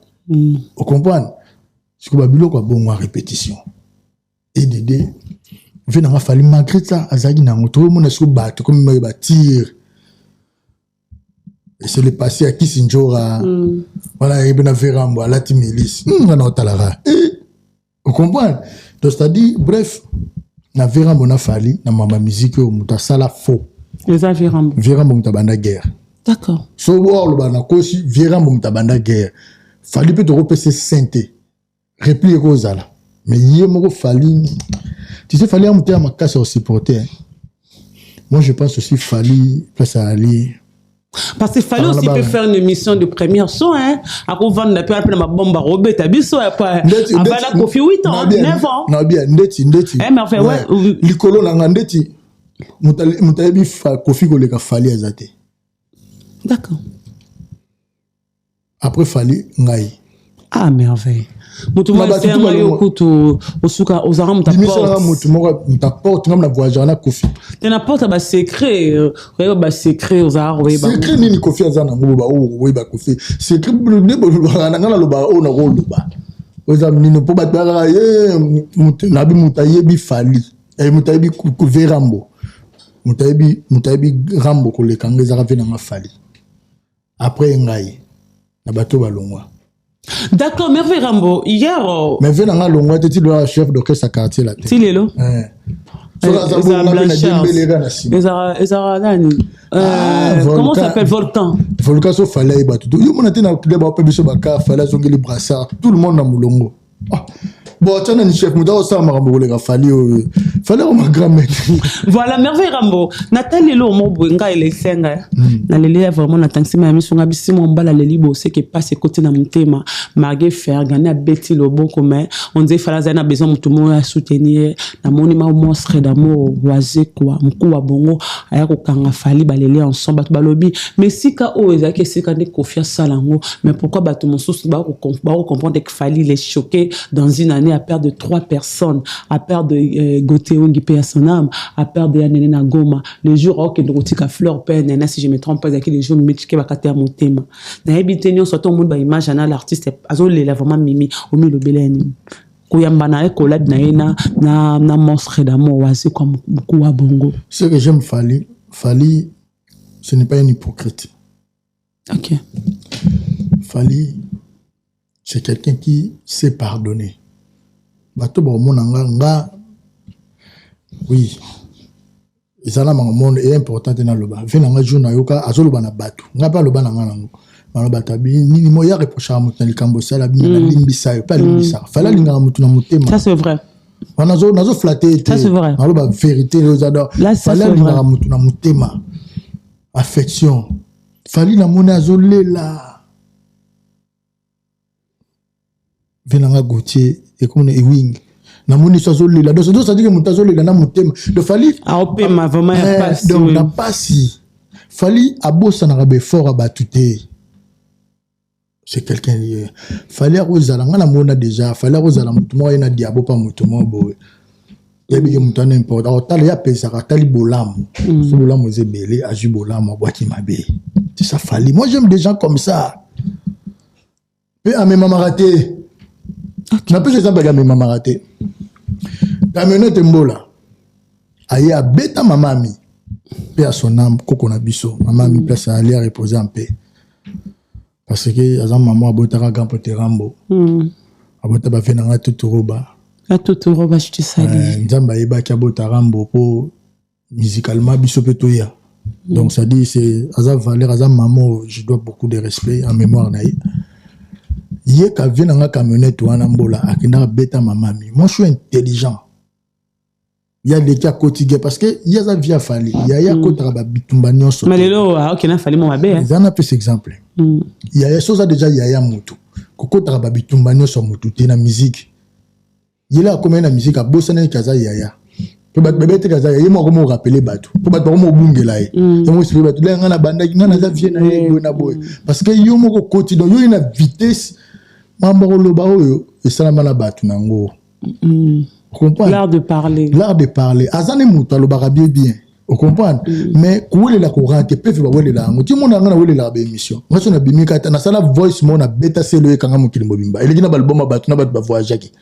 Ocomprendre, sikoyo babiloko ya bongo ya répétition edd ve nanga Fally, malgré ça azalaki nango, tokomona sikoyo bato komi maye batire, et c'est le passé ya Kisi Njora wana yebi na Verambo alati milice nga na otalaka, ocomprendre. Donc c'est à dire, bref, na Verambo na Fally na mama musique oyo, moto asala faux. Eza Verambo. Verambo moto abanda guerre. So oyo aloba na kosi, Verambo moto abanda guerre. Fally mpe tokopesa sain te, réplique ekozala, mais ye moko Fally, tu sais, Fally ya moto ya makasi ya kosupporter. Moi je pense aussi Fally place ali. Parce que fallait aussi peut faire une émission de première son, hein. À quoi vendre la paix, après ma bombe, Robert, biso, après. Avant Kofi 8 ans, 9 ans. Na bien, ndeti, ndeti. Eh, mais enfin, ouais. Likolo na nga ndeti, moto ayebi Kofi koleka Fally aza te. Après Fally, ngai. Ah, merveille. Moto moko yo kutu osuka ozalaka moto. Aporte motu moko, moto aporte ngam na voyageur na Kofi. Te, na porte basecret, oyeba basecret, ozalaka koyeba. Secret nini Kofi aza nango? Boba oyo oyeba Kofi secret nde bolobaka na ngai, nalobaka oyo nakoloba oza nini, mpo bato bakaka ye nabi moto ayebi Fally, moto ayebi Verambo, moto ayebi Rambo koleka nga ezaka ve nanga Fally, après ngai na bato balongwa. D'accord, Merveille Rambo, hier. Mais ve nanga longwa te, ti lola chef d'orchestre quartier la te. Ti lelo. Ezara nani? Comment s'appelle, Volcan? Volcan, so Fally ayeba tutu yo mona te na club, aope biso baka Fally azongeli brassard, tout le monde na molongo. Bon, atya nani chef? Moto akosala makambo koleka Fally oyo. Fally akoma grand maître. Voilà, Merveille Rambo, natali eloko moko boye, ngai elese ngai. Naleli ya vraiment, natangisi ma ya miso ngai bisi mwa mbala leli boseke mpasi ekoti na motema. Malgré Fergani abeti loboko, mais on dirait Fally azali na besoin motu moko ya soutenir. Namoni ma monstre d'amour Wazekwa Mokuwa Bongo aya kokanga Fally, baleli ensemble. Bato balobi, mais esika oyo ezalaki esika nde Kofi asala yango. Mais pourquoi bato mosusu bakocomprendre que Fally, il est choqué dans une année à perdre trois personnes, à perdre Gauthier Ongi, paix à son âme, à perdre ya Nene na Goma, le jour okende kotika fleur mpe Nene, si je me trompe pas, ezalaki le jour mitike bakata ya motema. Nayebi te, nyonso ata omoni baimage ana, l'artiste azolela vraiment. Mimi omilobela ya nini koyamba na ye, collab na ye na monstre d'amour Wazekwa Mokuwa Bongo? Ce que j'aime Fally, Fally, ce n'est pas un hypocrite. Fally, c'est quelqu'un qui sait pardonner. Bato bakomona nga nga, oui, eza na makambo e important te. Naloba ve na nga jour nayoka azoloba na bato, nga mpe aloba na nga nango, maloba tabi nini mo ya reprochaka moto na likambo osala bino, nalimbisa yo mpe alimbisaka. Fally alingaka moto na motema. Ça, c'est vrai. Nazoflatter te, naloba vérité oyo eza. Fally alingaka moto na motema, affection. Fally, namoni azolela ve nanga Gautier ekomona ewing, namoni so azolela. Donc c'est-à-dire moto azolela na motema donc Fally aopema vraiment ya pasi. Donc na pasi, Fally abosanaka baeffort ya bato te. C'est quelqu'un, Fally akozala, nga namona déjà Fally akozala motu moko aye na diabo mpa motu moko boye, yebiki moto wana importe akotala ye, apesaka, atali bolamu. So bolamu eza ebele, azwi bolamu, abwaki mabe. C'est ça Fally. Moi, j'aime des gens comme ça. Mpe amemamaka te. Napesa exemple yaki amemamaka te. Camionnette mbola aye abeta mama ami mpe ya son âme, koko na biso mama ami, place ali areposer mpe, parce que aza mama abotaka grand pote Rambo. Abota bave na nga Tuturoba. Tuturoba, je te salue. Nzambe ayebaki abota Rambo mpo musicalement biso mpe toya. Donc ça dit, c'est aza valeur, aza mama, je dois beaucoup de respect en mémoire na ye. Ye ka vie na nga camionnette wana mbola akendaka beta mamami. Moi, je suis intelligent. Ye aleki, akoti ge parce que ye aza vie afali yaya, akotaka babitumba nyonso. Mais lelo akokende Fally mo mabe. Eza napesa exemple. Yaya, so oza déjà yaya motu, kokotaka babitumba nyonso ya motu te na musique. Yela akomai na musique, abosanaki aza yaya mpo bato babeteki aza ye moko, akoma korappeler bato mpo bato bakoma kobungela ye. Ye moko esipeli bato le, nga na bandaki, nga naza vie na ye boye na boye, parce que yo moko okoti. Donc yo ye na vitesse, makambo koloba oyo esalama na bato nango. Comprendre l'art de parler. L'art de parler. Aza ne moto alobaka bien bien, ocomprendre? Mais kowelela courant te mpe fe bawelela yango ti mona. Nga nawelelaka baémission, nga so nabimi kata, nasala voice moko, nabeta selo, ekanga mokili mobimba, eleki na balbum ya bato na bato bavoyageaki.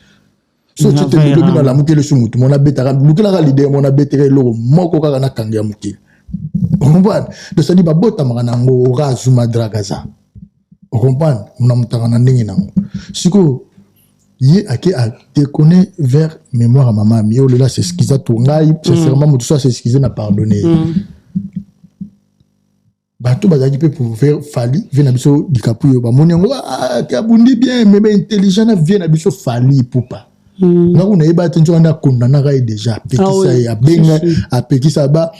So ti te lobi nalamukeli so motu mo nabetaka, lukelaka leader mo nabetaka eloko moko kaka nakanga ya mokili, ocomprendre? Donc c'est-à-dire babotamaka nango ora azuma dragaza, ocomprendre? Na motaka na ndenge nango. Sikoyo ye ake adéconner vers mémoire ya mama ami oyo lelo as'excusa to ngai sincèrement, moto so as'excuse na pardonne. Bato bazalaki mpe pour faire Fally vie na biso likapu oyo bamoni yango ake abundi bien, mais baintelligent na vie na biso Fally Ipupa, nga kuna yeba te nzoka nde akondanaka ye déjà, apekisa ye, abenga, apekisa ba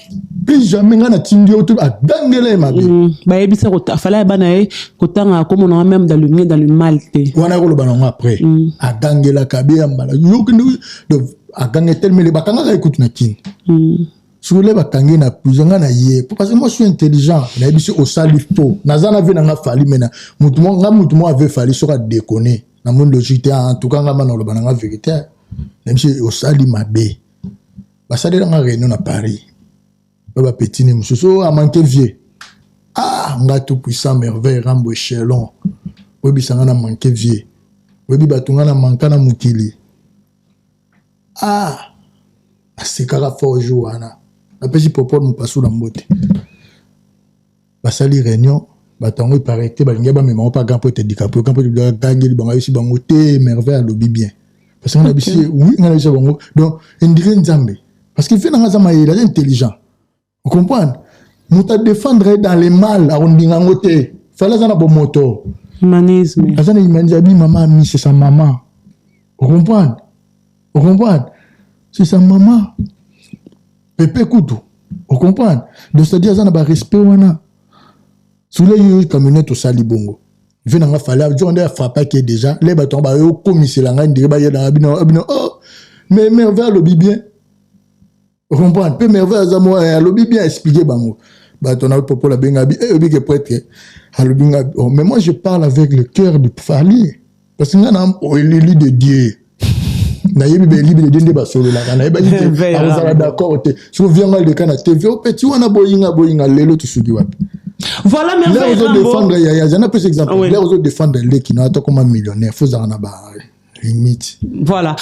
plus jamais nga natindi yo to agangela ye mabe. Bayebisa afala ya bana ye kotanga akomonaka même dans le mieux, dans le mal te. Wana koloba nango après, agangelaka be ya mbala yokende. Donc agange telemele, bakangaka ye kutu na kini. Soki le bakangi na prison, nga na ye, parce que moi, je suis intelligent, nayebi so osali faux. Naza na vie na nga Fally, mais na mutu mo nga mutu mo ave Fally soki adéconner namoni logique te. En tout cas nga bana oloba na nga vérité, nayebi so osali mabe. Basalelanga réunion na Paris ba bapetini mosusu oyo amanke vie. Ah, nga tout puissant Merveille Rambo échelon, oyebisa nga na manke vie, oyebi bato nga na manka na mokili. Ah, asekaka fort jour wana. Napesi Popol Mopasu na mbote. Basali réunion, bato yango epare te, balingi bamema ngo mpa grand pote Dicaprio. Grand pote gangeli bango, ayebisi bango te Merveille alobi bien, parce que nga nayebisi ye oui, nga nayebisi bango. Donc indire Nzambe, parce que fe nanga aza mayele, aza intelligent, ocomprendre? Moto adéfendre dans le mal, akondinga yango te. Fally aza na bomoto. Humanisme. Aza na humanisme. Abi mama ami, c'est sa maman, ocomprendre? Ocomprendre? C'est sa maman. Pepe kutu, ocomprendre? Donc c'est à dire aza na barespect wana. Sule yo camionnette osali bongo, ve nanga Fally jo nde afrappaki ye déjà. Le bato yango bayokomisela ngai ndenge bayelanga bino bino. Oh, mais Merveille alobi bien, comprendre mpe Merveille aza mo alobi bien, expliquer bango. Bato na popo abenga bi oyebi ke prêtre alobi nga. Oh, mais moi je parle avec le cœur de Fally, parce que nga na élu de Dieu, nayebi baelibi de Dieu nde basololaka. Nayebaki te akozala d'accord te. Soki vianga leka na TV opeti wana, boyinga boyinga, lelo tosuki wapi? Voilà, Merveille. Ozodéfendre yaya, jana pesa exemple. L'heure ozodéfendre leki na ata koma millionnaire, faut ozala na ba limite. Voilà,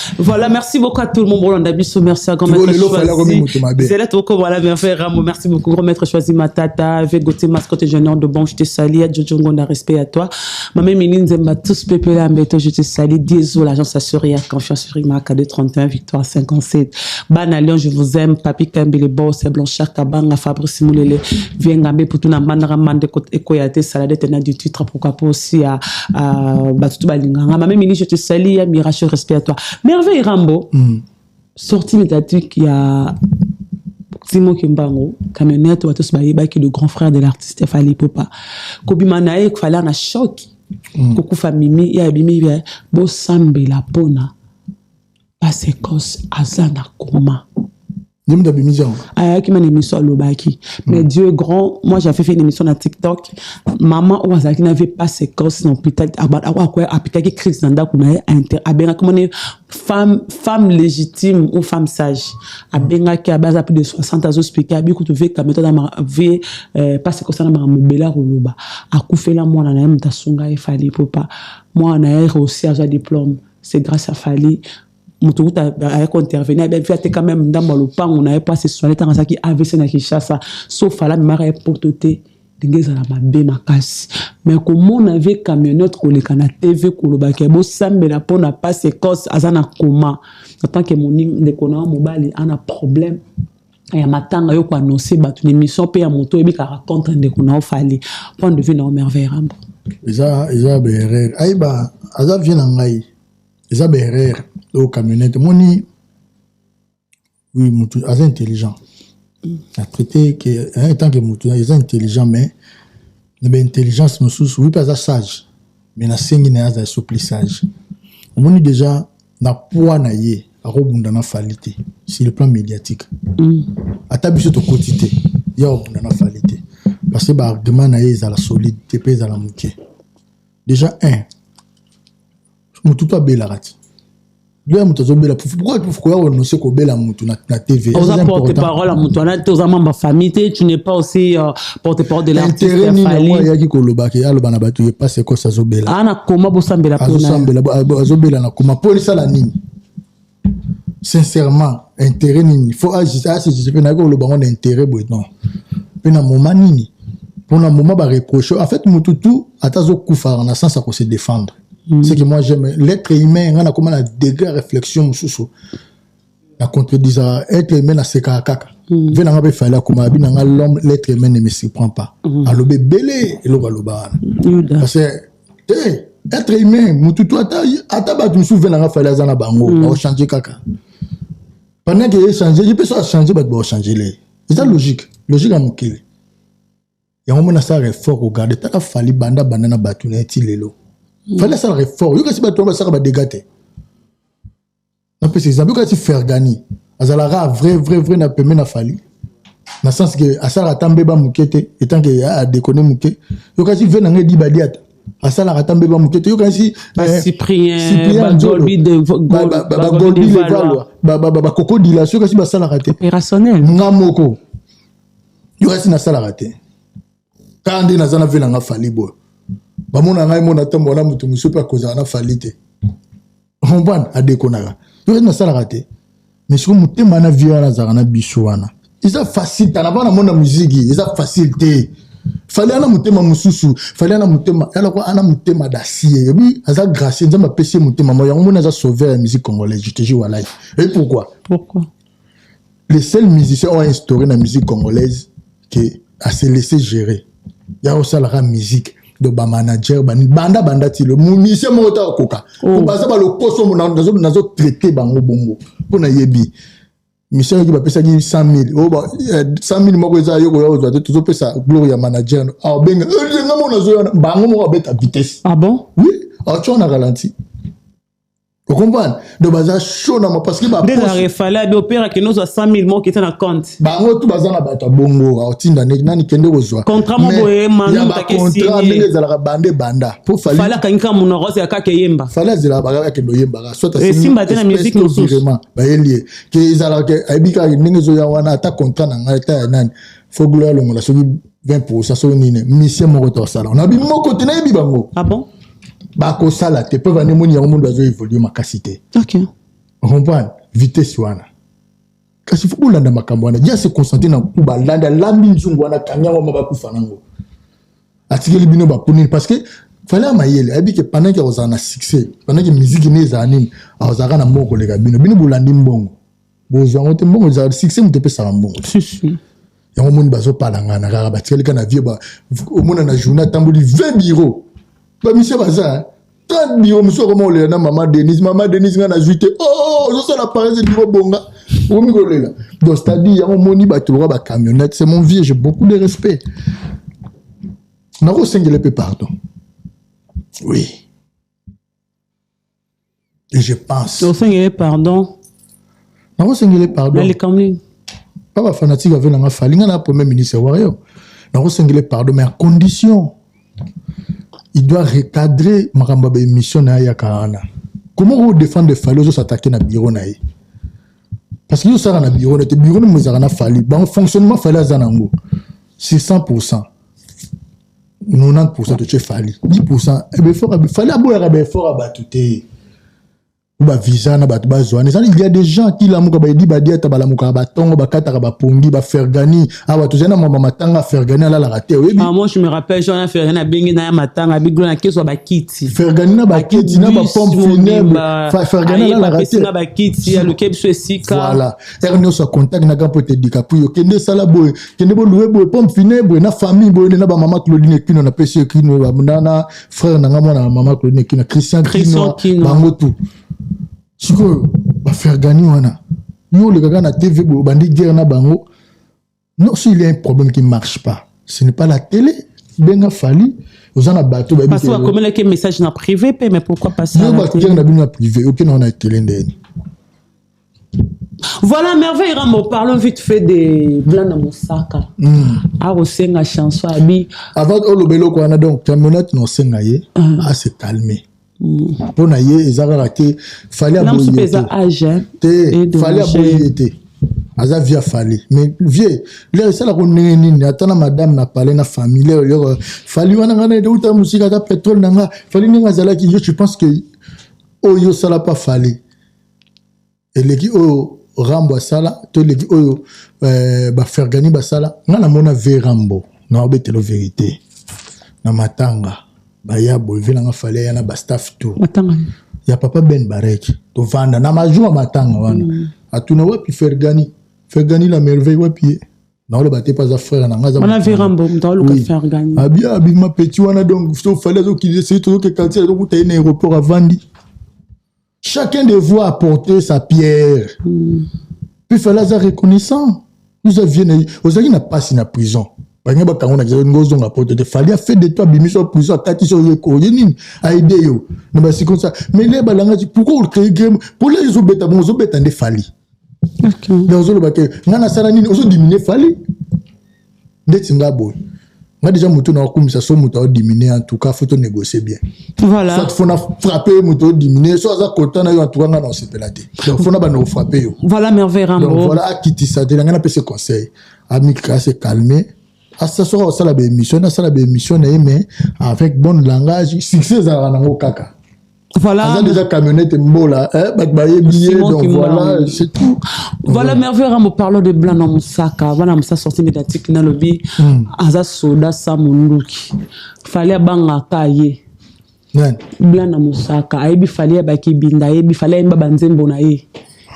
merci beaucoup à tout le monde. Roland Abisso, merci à grand maître Choisi. C'est là tout, voilà, Merveille Rambo, merci beaucoup. Grand maître Choisi Matata, Végoté Mascotte Junior de Bon, je te salue. Jojo Ngonda, respect à toi. Maman Mini Nzemba, tous Pépé Lambeto, je te salue. Désolé, l'agence assurée à confiance sur Marc 231, Victoire 57. Bana Lyon, je vous aime. Papi Kambele Boss, Blanchard Kabanga, Fabrice Moulele, Viengambe, Poutouna Mandara Mande, Ekoyate, Salade, tenant du titre, pourquoi pas aussi à Batutu Balinganga. Maman Mini, je te salue. Miracho, respect à toi. Merveille Rambo, sortie médiatique, il y a Timo Kimbango, camionnette, bato bayebaki le grand frère de l'artiste Fally Ipupa. Kobima na ye, Fally na choc. Kokufa mimi, ya bimi bosambela pona Pasekos aza na coma. Nde mutu abimisi yango. Ayaki ma na émission, alobaki. Mais Dieu est grand. Moi, j'avais fait une émission na TikTok. Mama oyo azalaki na vie Pasekos na hôpital, apikaki crise na ndako na ye, abengaki moni femme légitime ou femme sage. Abengaki, abe aza plus de 60, azoexpliquer, abi kutu vie kameto na vie Pasekos na makambo ebele. Akoloba akufela mwana na ye, moto asunga ye Fally Ipupa. Mwana na ye aussi azwa diplôme, c'est grâce à Fally. Moto kuta aye kointervenir, abe vi ateka même ndambo ya lopango na ye mpo asesoigne ntango azalaki AVC na Kinshasa. So Fally amemaka ye poto te, ndenge ezala mabe makasi. Mais komona ve camionnette koleka na TV kolobaka bosambela mpona Pasekos aza na coma, en tant que moni ndeko na yo mobali ana problème ya matanga, yo koannonce bato na émission mpe ya moto oyebikaka contre ndeko na yo Fally. Point de vue na yo, Merveille Rambo? Eza baerreur. Ayeba aza vie na ngai, eza baerreur oyo camionnette omoni. Oui, mutu aza intelligent na traité ke en tant que mutu eza intelligent, mais na baintelligence mosusu. Oui, mpe aza sage, mais nasengi na ye azala so plus sage. Omoni déjà na poids na ye, akobunda na Fally te sur le plan médiatique. Ata biso tokoti te, ye akobunda na Fally te, parce que baargument na ye ezala solide te mpe ezala moke. Déjà un, motu to abelaka ti loya, moto azobela, pourquoi koya koannoncer kobela motu na TV? Oza porte-parole ya motu wana te, oza membre ya famille te, tu n'es pas aussi porte-parole de l'artiste. Intérêt nini yango ayaki kolobaka, aloba na bato ye Pasekos azobela? Ana koma, bosambela. Azosambela, azobela na koma, mpo esala nini? Sincèrement, intérêt nini? Faut asiste mpe nayaki koloba ngo na intérêt boye, non. Mpe na moment nini? Mpona moment bareproche, en fait motu tu ata azokufaka na sens ya kose défendre. C'est que moi j'aime l'être humain. Nga nakoma na degré ya réflexion mosusu, na contredisaka être humain, nasekaka kaka. Ve nanga mpe Fally akoma abi nanga: "L'homme, l'être humain ne me surprend pas." Alobi ebele eloko aloba wana, parce que te être humain motu tu ata bato mosusu, ve nanga Fally aza na bango, baochange kaka pendant ke echange ye mpe so achange, bato baochange le. Eza logique, logique ya mokili. Yango mona asalaka effort kogarde. Tala Fally, banda banda na bato na ye ti lelo. Fally asalaka effort. Yo kasi bato wana basalaka badega te. Napesa exemple, yo kasi Fergani azalaka vrai vrai vrai na pembe na Fally, na sens ke asalaka ata mbeba moke te, etant ke adekone moke. Yo kasi ve nanga edi badi ata asalaka ata mbeba moke te. Yo kasi Bagolbi Levalwa, bakokodila, so kasi basalaka te. Opérationnel. Nga moko, yo kasi nasalaka te. Kaka nde naza na ve nanga Fally boye, bamona ngai mona ntambo wana, moto mosusu mpe akozala na Fally te, comprendre, adekonaka. Yo kasi nasalaka te, mais sikoyo motema na vie wana azalaka na biso wana, eza facile ta na bana mona muziki, eza facile te. Fally ana motema mosusu, Fally ana motema eloko, ana motema d'acier. Ebi aza gracieux, Nzambe apesi ye motema mo yango. Moni aza sauveur ya musique congolaise, je te jure, walayi. Et pourquoi? Pourquoi? Les seuls musiciens ont instauré na musique congolaise ke ase laisser gérer, ya osalaka musique. Donc bamanager banini, banda banda ti lo musicien moko ta akoka. Oh. Baza balokoso, nazotraite bango bongo mpo nayebi mission yoki bapesaki 100 000 oyo 100 000 moko eza yo koya kozwa te. Tozopesa gloire ya manager, abenga nga moko nazoya bango moko abeta vitesse. Ah bon? Oui, aotya na ralenti, ocomprendre? Donc baza chaud na parce que nde ezalaka efale abi opera kende ozwa 100 000 moko eza na compte. Bango tu baza na bato ya bongo, aotinda nani kende kozwa. Contrat mo boye, Manu. Ya bacontrat ndenge ezalaka banda ebanda po Fally akangi kaka monoko, azela kaka eyemba. Fally azelaka akende oyembaka, soit Esimba te na musique mosusu. Bayeli ye ke ezalaka, ayebi kaka ndenge ezoya wana. Ata contrat na ngai, ata ya nani, faut gloire alongola soki 20, soki nini, mission moko tosala nabi moko te, nayebi bango. Ah bon? Bakosala te mpo bande moni yango mondo azoévolue makasi te. Comprendre vitesse wana, kasi faut bolanda makambo wana dia se concentre na ku balanda alambi nzungu wana, kangi yango ma bakufa nango, atikeli bino bapunini, parce que Fally ya mayele ayebi ke pendant ke akozala na succès, pendant ke musique ne ezala nini, akozalaka na mbongo koleka bino. Bino bolandi mbongo, bozwa yango te. Mbongo ezala succès, moto epesaka mbongo. Yango omoni bazopalangana kaka, batikali kaka na vie. Omona na journée atamboli 20 bureau, bamission baza 30 bureau mosusu, akoma kolela na mama Denise: "Mama Denise, ngai nazwi te." Oh, ozosala parese, bureau bonga okomi kolela. Donc c'est à dire, yango omoni bato lokwa bacamionnette. C'est mon vieux, j'ai beaucoup de respect, nakosengela mpe pardon, oui, et je pense Osengele pardon? Nakosengele pardon. Na likambo nini? Pa bafanatique ave nanga Fally, nga na premier ministre warrior, nakosengele pardon, mais à condition il doit recadrer makambo ya baémission na ye yaka wana. Comment odéfendre Fally, ozosatake na bureau na ye? Parce que yo osala na bureau na te, bureau nimo ezalaka na Fally. Bango fonctionnement Fally aza nango sur 100, 90 totie Fally, 10 effort. Fally aboyaka baeffort ya bato te, bavisa na bato bazwa. Eza, il y a des gens qui lamuka, bayedi badiata, balamukaka batongo, bakataka bapongi, bafergani. Awa tozali na mwamba matanga, Fergani alalaka te, oyebi. Ah, moi je me rappelle Jean Fergani abengi na ya matanga, abiglo na keso bakiti. Fergani na bakiti na bapompe funèbre, Fergani alalaka te. Na bakiti, aluki biso esika. Voilà, heure nyonso acontact na gampo ete Dicaprio, kende esala boye, kende boluwe boye, pompe funèbre na famille boye, na bamama Claudine Kino, napesi yo Kino na frère na nga, mwana ya mama Claudine Kino, Christian Kino, bango tout. Sikoyo bafergani wana, yo olekaka na TV boye, obandi guerre na bango. Non, s'il y a un problème qui marche pas, ce n'est pas la télé. Benga Fally, oza na bato. Parce que bakomelaki message na privé mpe, mais pourquoi pas ça? Yo baguerre na bino na privé, okende wana na télé ndeni? Voilà, Merveille Rambo, parlons vite fait de Blana Mosaka. Arosenga chanson abi. Avant oloba eloko wana, donc camionnette na osenga ye ase calmer. Mpo na ye eza kaka te Fally aboyi ye te, Fally aboyi ye te, aza vie Fally. Mais vie lere esalaka ndenge nini? Ata na madame na palais na famille, lere lere Fally wana, ngai na euta mosika, ata pétrole na nga Fally ndenge azalaki. Yo, tu penses que oyo osala pa Fally eleki oyo Rambo asala to eleki oyo bafergani basala? Nga namona ve Rambo na obetelo vérité na matanga, baya boye, ve nanga Fally aya na bastaff tout ya papa Ben Barek, tovanda na majour ya matanga wana. Atuna wapi Fergani, Fergani la merveille, wapi ye? Naoloba te mpo aza frère na nga. Abi abima petit wana. Donc so Fally azokili sei, tozoke quartier, azokuta ye na aéroport avandi. Chacun de vous a apporté sa pierre. Puis Fally aza reconnaissant. Nous avions ozalaki na pasi na prison, balingi bakango na ngo ozonga poto te. Fally a fait de toi, abimisi yo prison, akati so oye nini, aide yo na basikonsa. Mais le balangaki, pourquoi ocréer guerre? Po le ezobeta bongo, ozobeta nde Fally. Donc ozoloba ke nga nasala nini, ozodimine Fally ndeti nga boye. Nga déjà motu na okumisa so moto aodimine, en tout cas faut to négocier bien. Voilà. Soit faut na frapper moto odimine, so aza kota na yo, en tout cas nga na osepela te. Donc faut na banda ofrappe yo. Voilà, Merveille Rambo. Donc voilà, akitisa te. Na ngai napesi conseil, amika, ase calmer, asa soki akosala baémission, nasala baémission na ye, mais avec bon langage. Succès ezalaka nango kaka. Voilà. Aza déjà camionnette mbola, bato bayebi ye. Donc voilà, c'est tout. Voilà, Merveille Rambo, parlons de Blana Mosaka. Bana Mosaka, sortie médiatique nalobi. Aza soda sa munduki. Fally abangaka ye. Nani? Blana Mosaka, ayebi Fally abaki binda, ayebi Fally ayemba banzembo na ye.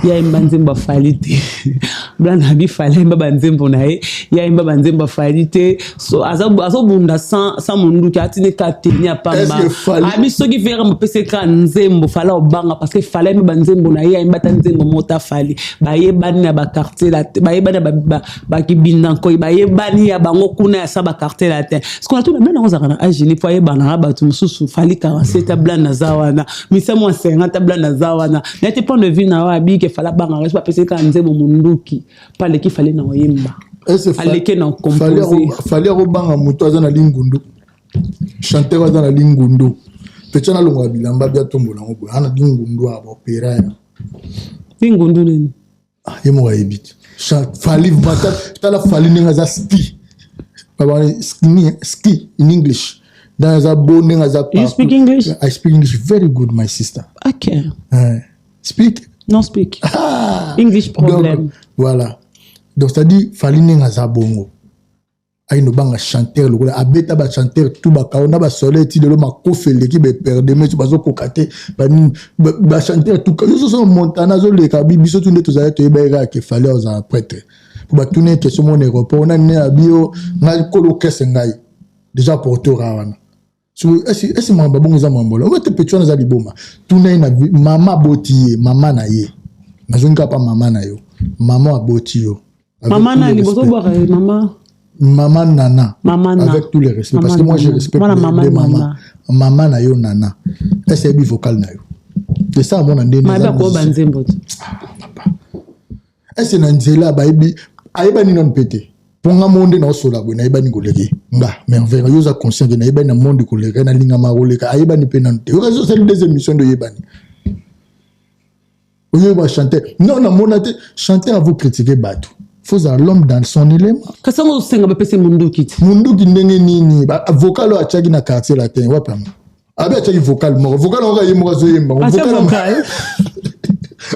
Ye ayemba nzembo ya Fally te. Blana abi Fally ayemba banzembo na ye, ye ayemba banzembo ya Fally te. So azobunda sans munduki, atindi ka teni ya pamba. Abi soki Vera mopesi ka nzembo, Fally obanga parce que Fally ayemba banzembo na ye, ayemba ta nzembo moko ta Fally. Bayebani na ba quartier la, bayebani na ba bakibinda nkoi, bayebani ya bango kuna ya sa ba quartier latin. Parce qu'on a tout na blana ozaka na âge ni po ayebana na bato mosusu. Fally 47, blana aza wana. Misa mwa 50, blana aza wana. Neti point de vue na yo, abiki Fally abangaka so bapesi kaka nzembo munduki mpo aleki Fally na oyemba, aleki na compose. Fally akobanga moto aza na lingundu, chanteur aza na lingundu petya nalongola bilamba bia tombola yango boye, ana lingundu ya baopera ya Lingundu nini? Ye moko ayebi te. Fally, tala Fally ndenge aza ski ski in English, ndenge aza bo, ndenge aza. You speak English? I speak English very good, my sister. Okay. Speak. No speak. Ah, English problem. Donc, voilà. Donc c'est-à-dire Fally ndenge aza bongo, ayino banga chanteur lokola abeta bachanteur tout bakao na basoleil ti lelo, makofi eleki beperde meti bazokoka te. Bachanteur tout yo soso Montana azoleka biso tu nde tozali toyeba kaka ke Fally ozala prêtre po batuni question mo na aéroport nani ne abi yo ngai kolo kese ngai déjà porteur wana. Esi makambo bongo eza makambo oyo te. Petit wana eza liboma. Tuna ye na mama aboti ye, mama na ye. Nazongi kaka pa mama na yo, mama aboti yo. Mama nani bozobwaka ye mama? Mama Nana. Mama na. Avec tous les respects, parce que moi je respecte les mama, deux mamans. Mama na yo Nana, ese yebi vocal na yo esa amona ndenge Banzembo. Ese na nzela bayebi ayebani nano mpe te, mpo nga mo nde naosola boye, nayebani koleka nga Merveille. Yo oza conscient ke nayebani na monde koleka, nalingama koleka. Ayebani mpe nano te. Yoka osali deux émissions nde oyebani, oyoyeba chanteur. Non, namona te chanteur avo critiquer bato. Faut l'homme dans son élément. Kasi yango osenga bapesi munduki te. Munduki ndenge nini? Vocal oyo atiaki na Quartier Latin wapi yango? Abi atiaki vocal moko, vocal moko ye moko azoyemba.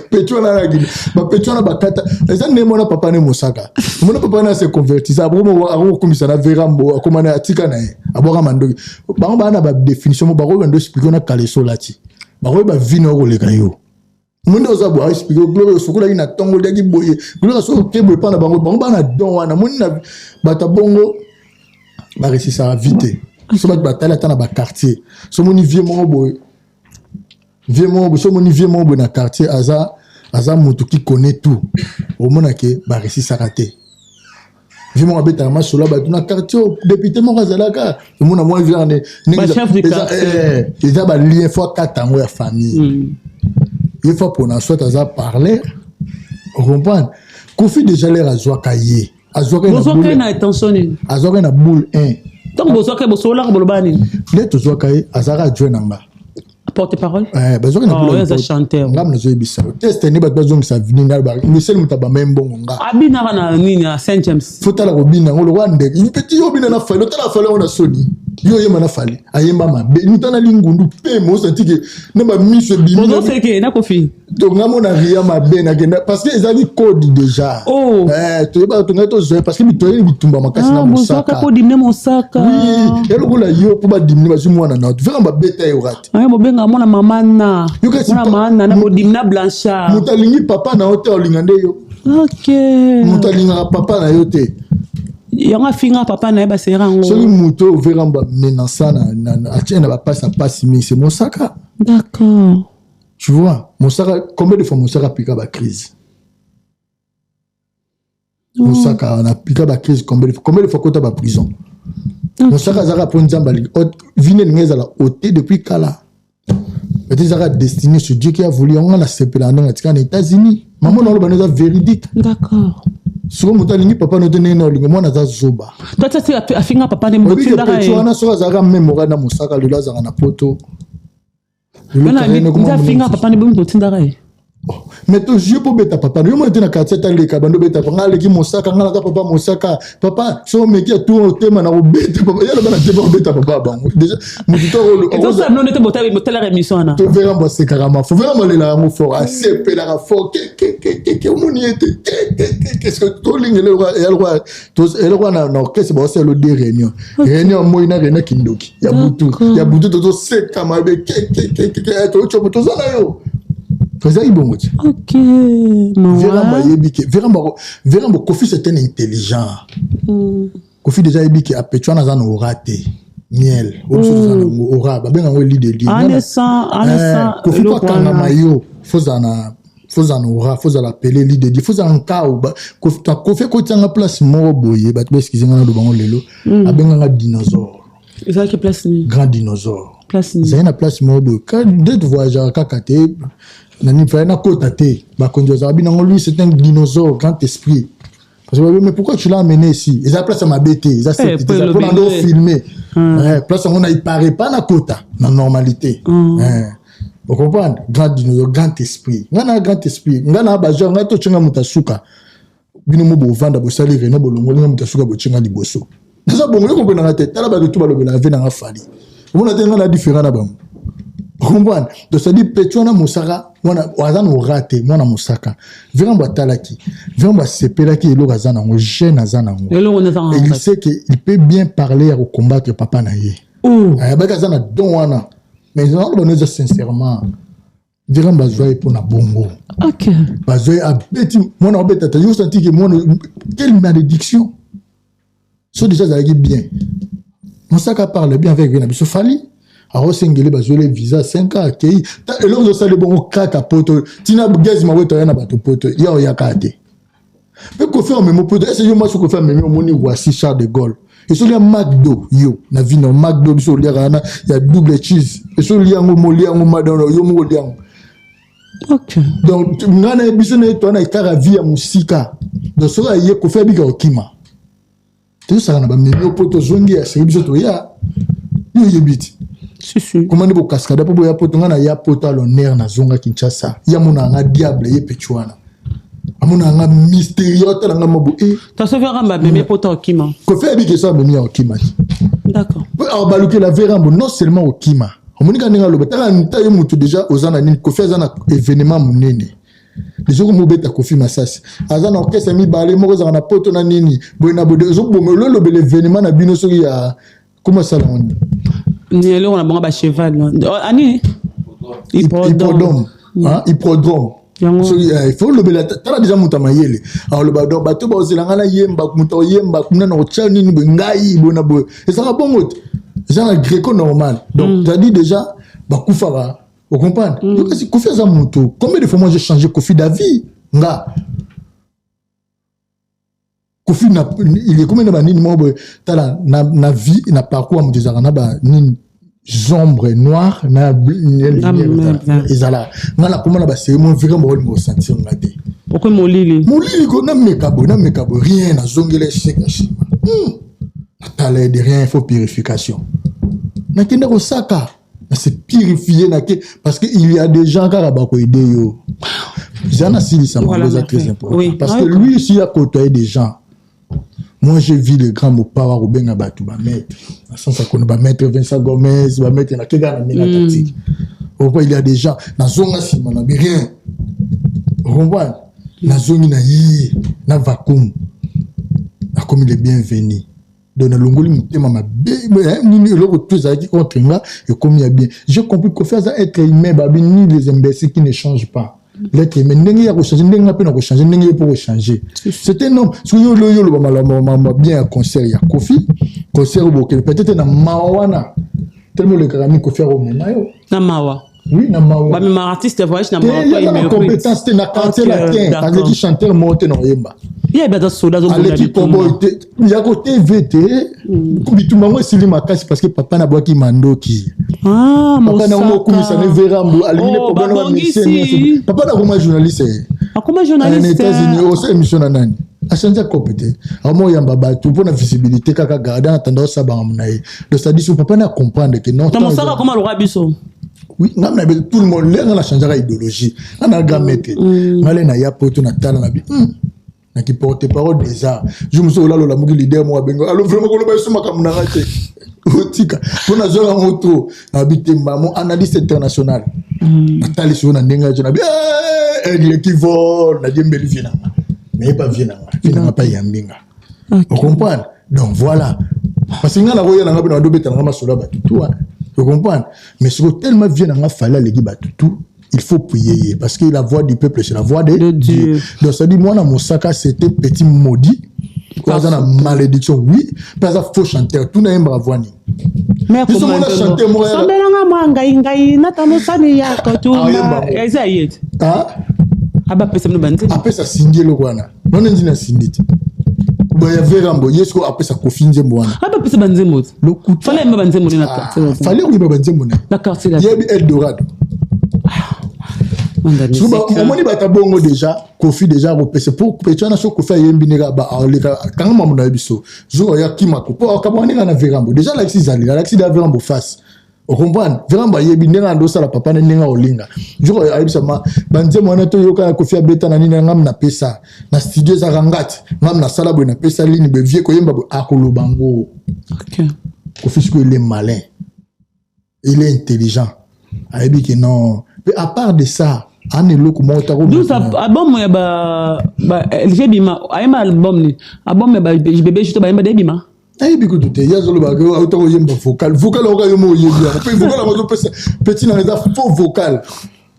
Petit wana alaki bapeti wana bakata eza nde mona papa ne mosaka, mona papa ne ase convertisa, akokomisa na verambo, akoma na atika na ye, abwaka mandoki. Bango baa na badéfinition mo bakoyeba ndo explique na kaleso olati, bakoyeba vino okoleka yo monde oza boye, aexplique Gloire osokolaki na ntongo, oliaki boye, Gloire soki oke boye mpa na bango. Bango baa na don wana. Moni na bato ya bongo baresisaka vie te. So bato batali ata na baquartier, so moni vie moko boye, vie moko boye, so moni vie moko boye na quartier, aza moto qui connaît tout, omona ke baresisaka te. Vie moko abetaka masolo ya bato na quartier, député moko azalaka, omona mwa vie wana eza balien fo akata yango ya famille ye fo mpona soit aza parler, ocomprendre. Kofi déjà lere azwaka ye, azwaka na intention nini? Azwaka na boule 1. Ntango bozwaka, bosololaka, boloba nini? Nde tozwaka ye, azalaka adjoint na nga. Porte parole. Bazwaki na boule. Aza chanteur. Nga nazoyebisa yo teste nde bato bazongisa vini misele, moto abama mbongo nga. Abinaka na nini, na Saint James. Fo tala kobina yango lokola ndeke petit. Yo obina na Fally, otala Fally yango na soni. Yo oyemba na Fally, ayemba mabe, moto ana lingundu pema, osanti ke na bamiso ebimi. Bozoseke na Kofi. Donc nga mona ria mabe nakenda parce que ezalaki code déjà. Oh. Toyebaka tongai tozwa parce que toyeli bitumba makasi na Mosaka. Kodimine Mosaka. Oui, ya lokola yo mpo badimine bazwi mwana na vraiment babeta yo rate. Bobenga mwana mama na mwana mama na bodimina Blanchard. Moto alingi papa na yo te, olinga nde yo. Ok. Moto alingaka papa na yo te. Yango afinga papa na ye, basera yango. Soki moto oyo vera bamenaça atie na bapasi, apasi mingi, c'est Mosaka. D'accord. Tu vois Mosaka, combien de fois Mosaka apika bacrise? Mosaka apika bacrise combien de fois? Combien de fois kota baprison? Mosaka azalaka mpo Nzambe alingi vine elingi ezala ote depuis kala, peut-être ezalaka destiné, c'est Dieu qui a voulu. Yango nga nasepela ndenge atika na États-Unis. Mama na oloba eza véridique. D'accord. Sikoyo moto alingi papa no te, ndenge na olingo mwana aza zoba. Tati afinga papa ne. Motindaka ye wana soki azalaka meme na Mosaka, lelo azalaka na Poto. Afinga papa ne, bomi totindaka ye. Mais tozwi mpo beta papa yo mona te na quartier, ataleka bando beta nga aleki Mosaka, nga naka papa Mosaka. Papa so omeki atu otema na kobeta papa ye, aloba na te kobeta papa bango déjà motu. Tobotalaka émission wana. Tovera mbo asekaka mafo, vera mbo alelaka yango fort, asepelaka fort kekekeke. Omoni ye te kekekeke tolingela eloko na orchestre, baosala de réunion, réunion moi na réunion kindoki ya butu ya butu, tozoseka mabe kekekeke, tocopo toza na yo. Ezalaki bongo ti. Ok. Veramba ayebi ke Veramba, Kofi, c'est un intelligent. Kofi déjà ayebi ke apeti wana aza na aura te. Miel oyo biso toza nango, aura babenga yango eli de Dieu. Kofi po akangama yo, fozala na aura, fozala pele eli de Dieu, fozala nkau. Kofi akotianga place moko boye, bato baexcuse nga na lobango lelo, abenganga dinosaure. Ezalaki place nini? Grand dinosaure. Place nini? Ezali na place moko boye nde tovoyageaka kaka te, nani fallait nakota te. Bakonzi bazalaka binango, lui, c'est un dinosaure, grand esprit. Parce que, mais pourquoi tu l'as amené ici? Eza place ya mabe te, eza mpona ndo filmer place yango na ipare pas nakota na normalité. Ocomprendre? Grand dinosaure, grand esprit. Ngai na grand esprit, ngai na bagenre, ngai totyanga moto asuka. Bino mo bovanda, bosali reno, bolongoli nga moto asuka, botyenga liboso. Naza bongo, yo komprenanga te. Tala bato tu balobelaka ve nanga Fally, omona te ngai na différent na bango. Comprendre? Donc c'est-à-dire petit wana mosaka wana aza na aura te. Mwana mosaka, Verambo atalaki, Verambo asepelaki eloko aza nango, jeune aza nango. Il sait que il peut bien parler ya kocombattre papa na ye. Ayabaki aza na don wana, mais naloba no eza sincèrement, Verambo azwa ye mpo na bongo. Bazwa ye, abeti mwana, obeta te. Yo senti ke mwana, quelle malédiction! So déjà azalaki bien, mosaka parle bien avec na biso Fally, akosengeli bazweli visa 5 ans, akei. Eloko ezosala bongo kaka poto, ntina Gaz Mawete oya na bato poto, ya oyaka te. Mpe Kofi amemi poto ese yo mwasi, Kofi amemi, omoni Roissy Charles de Gaulle, esolia Macdo. Yo na vino Macdo biso oliaka wana ya double cheese, esolia yango, molia yango madano, yo moko olia yango. Donc ngai na biso na ye toa na ekara vie ya mosika. Donc soki aye, Kofi abika kokima, tozosaka na bamemi yo mpo tozongi, aseki biso toya, yo oyebi ti. Koma nde bokaskada mpo boya poto. Ngai na ya poto à l'honneur, nazonga Kinshasa, ya mona nga diable ye pechi wana, amona nga mystérieux, atala nga mabo e. Soki Ramba amemi poto, okima? Kofi ayebiki so amemi ya okima ti. D'accord. Balukela Verambo, non seulement okima, omoni kaka ndenge aloba, taka ta ye motu déjà oza na nini. Kofi aza na événement monene déjà, komobeta Kofi masasi, aza na orchestre mibale, moko ezalaka na poto na nini boye na boye, ezoboma ololobela événement na bino soki ya koma asala ngo nini. Ni eloko na bango bacheval ani. Hippodrome, hippodrome. Soki il faut olobela, tala déjà moto ya mayele aloba. Donc bato bazela ngai nayemba, moto oyemba kuna na kotya nini boye, ngai boye na boye, ezalaka bongo te, eza na greco normal. Donc c'est-à-dire déjà bakufaka, ocomprendre? Kasi Kofi aza moto, combien de fois moi j'ai changé Kofi d'avis? Nga Kofi na il est combien na banini moko boye, tala na vie, na parcours ya moto, ezalaka na banini, ombre noire na lumière. Ezala nga nakoma na basérie mo vraiment baolinga osentir nga te. Okwe molili. Molili ko, nameka boye, nameka boye, rien, nazongela échec ya nsima. Natala de rien, il faut purification. Nakende kosaka na se purifier, nake, parce que il y a des gens kaka bakoaider yo. Eza nasilisa mango, eza très important, parce que lui ici a côtoyé des gens. Moi, j'ai vu le grand Mopawa kobenga bato bamaître, na sens akona bamaître Vincent Gomez, bamaître nakeka na menga tactique. Pourquoi? Il y a des gens, nazonga nsima na bi rien, comprendre, nazongi na ye na vacuum, nakomi le bienvenu. Donc nalongoli motema mabe nini, eloko to ezalaki contre nga ekomi ya bien. J'ai compris, Kofi aza être humain, babi ni les imbéciles qui ne changent pas. L'être humain, ndenge ya kochange, ndenge nga mpe na kochange, ndenge ye mpo kochange, c'est un homme. Soki yo oyo oloba malamu bien ya concert ya Kofi, concert oyo bokende peut-être na mawa wana, tellement olekaka mingi, Kofi akomema yo. Na mawa? Oui, na mawa. Bamema artiste voyage na mawa? Te, na compétence te, na Quartier Latin aleki chanteur moko te na oyemba. Ye aza soda. Aleki koboy te, ya ko tv te. Bitumba yango esili makasi parce que papa nabwaki mandoki. Papa nango okumisa ne Verambo, alingi ne problème na bamusicien nyonso. Papa nakoma journaliste. Akoma journaliste? Na États-Unis, osala émission na nani, achange kope te, akoma oyamba bato mpona visibilité kaka, garde en attendant osala bangambo na ye. Donc c'est-à-dire so papa na comprendre que non. Mosaka akoma loka biso. Oui, nga na tout le monde nga na changeaka idéologie, nga na grand maître, nga le na ya poto, na tala na bi naki porte parole des arts. Jour mosusu olalola moki leader moko abenga, alo vraiment koloba eso makambo na nga te, otika mpo nazwaka yango trop nabi te, mbamo analyste international, natali sikoyo na ndenge azo nabi aigle qui vole, nadiembeli vie nanga, nayepa vie nanga, vie nanga mpa yambi nga, ocomprendre? Donc voilà, parce que nga nakoya nanga mpe na badobeta nanga masolo ya bato tu wana, ocomprendre? Mais sikoyo tellement vie nanga Fally aleki bato tu. Il faut prier ye parce que la voix du peuple, c'est la voix de, De Dieu. Dieu. Donc c'est à dire mwana Mosaka, c'était petit maudit oyo aza na malédiction, oui, mpe aza faux chanteur. Tuna yembaka voix nini? Biso mona chanteur moko Sombelanga mwa ngai ngai natamosani ya kotuma. Ayemba ngo. Eza ye te. Ah? Abapesa bino banzembo. Apesa Cindy eloko wana none nzina Cindy te boya Verambo ye sikoyo apesa Kofi nzembo wana. Abapesa banzembo te. Lokuta. Fallait yemba banzembo ne na quartier latin. Fallait koyeba banzembo na ye. Na quartier latin. Yebi Eldorado. Manda Soki musique. Omoni bato ya bongo déjà, Kofi déjà akopesa po petit wana. So Kofi ayembi ndenge aleka kanga mambo na ye, biso jour oya kimako po akabaka ndenge na Verambo déjà alakisi zali alakisi da Verambo face, ocomprendre? Verambo ayebi ndenge andosala papa ne ndenge akolinga. Jour ayebisa ma banzembo wana toyoka na Kofi abeta na nini, ngam napesa na studio ezaka ngati, ngam nasala boye, napesa lini boye, vie koyemba boye, akoloba ngo. Kofi sikoyo, il est malin, il est intelligent, ayebi ke non. Mpe à part de ça, ana eloko moko tako. 12 album ya ba LG bima ayemba album ni album ya ba bébé juto bayemba de bima. Ayebi kutu te. Ye azolobaka auta koyemba vocal, vocal oka yo mo oyebi yango. Mpe vocal yango azopesa petit nanga eza faux vocal.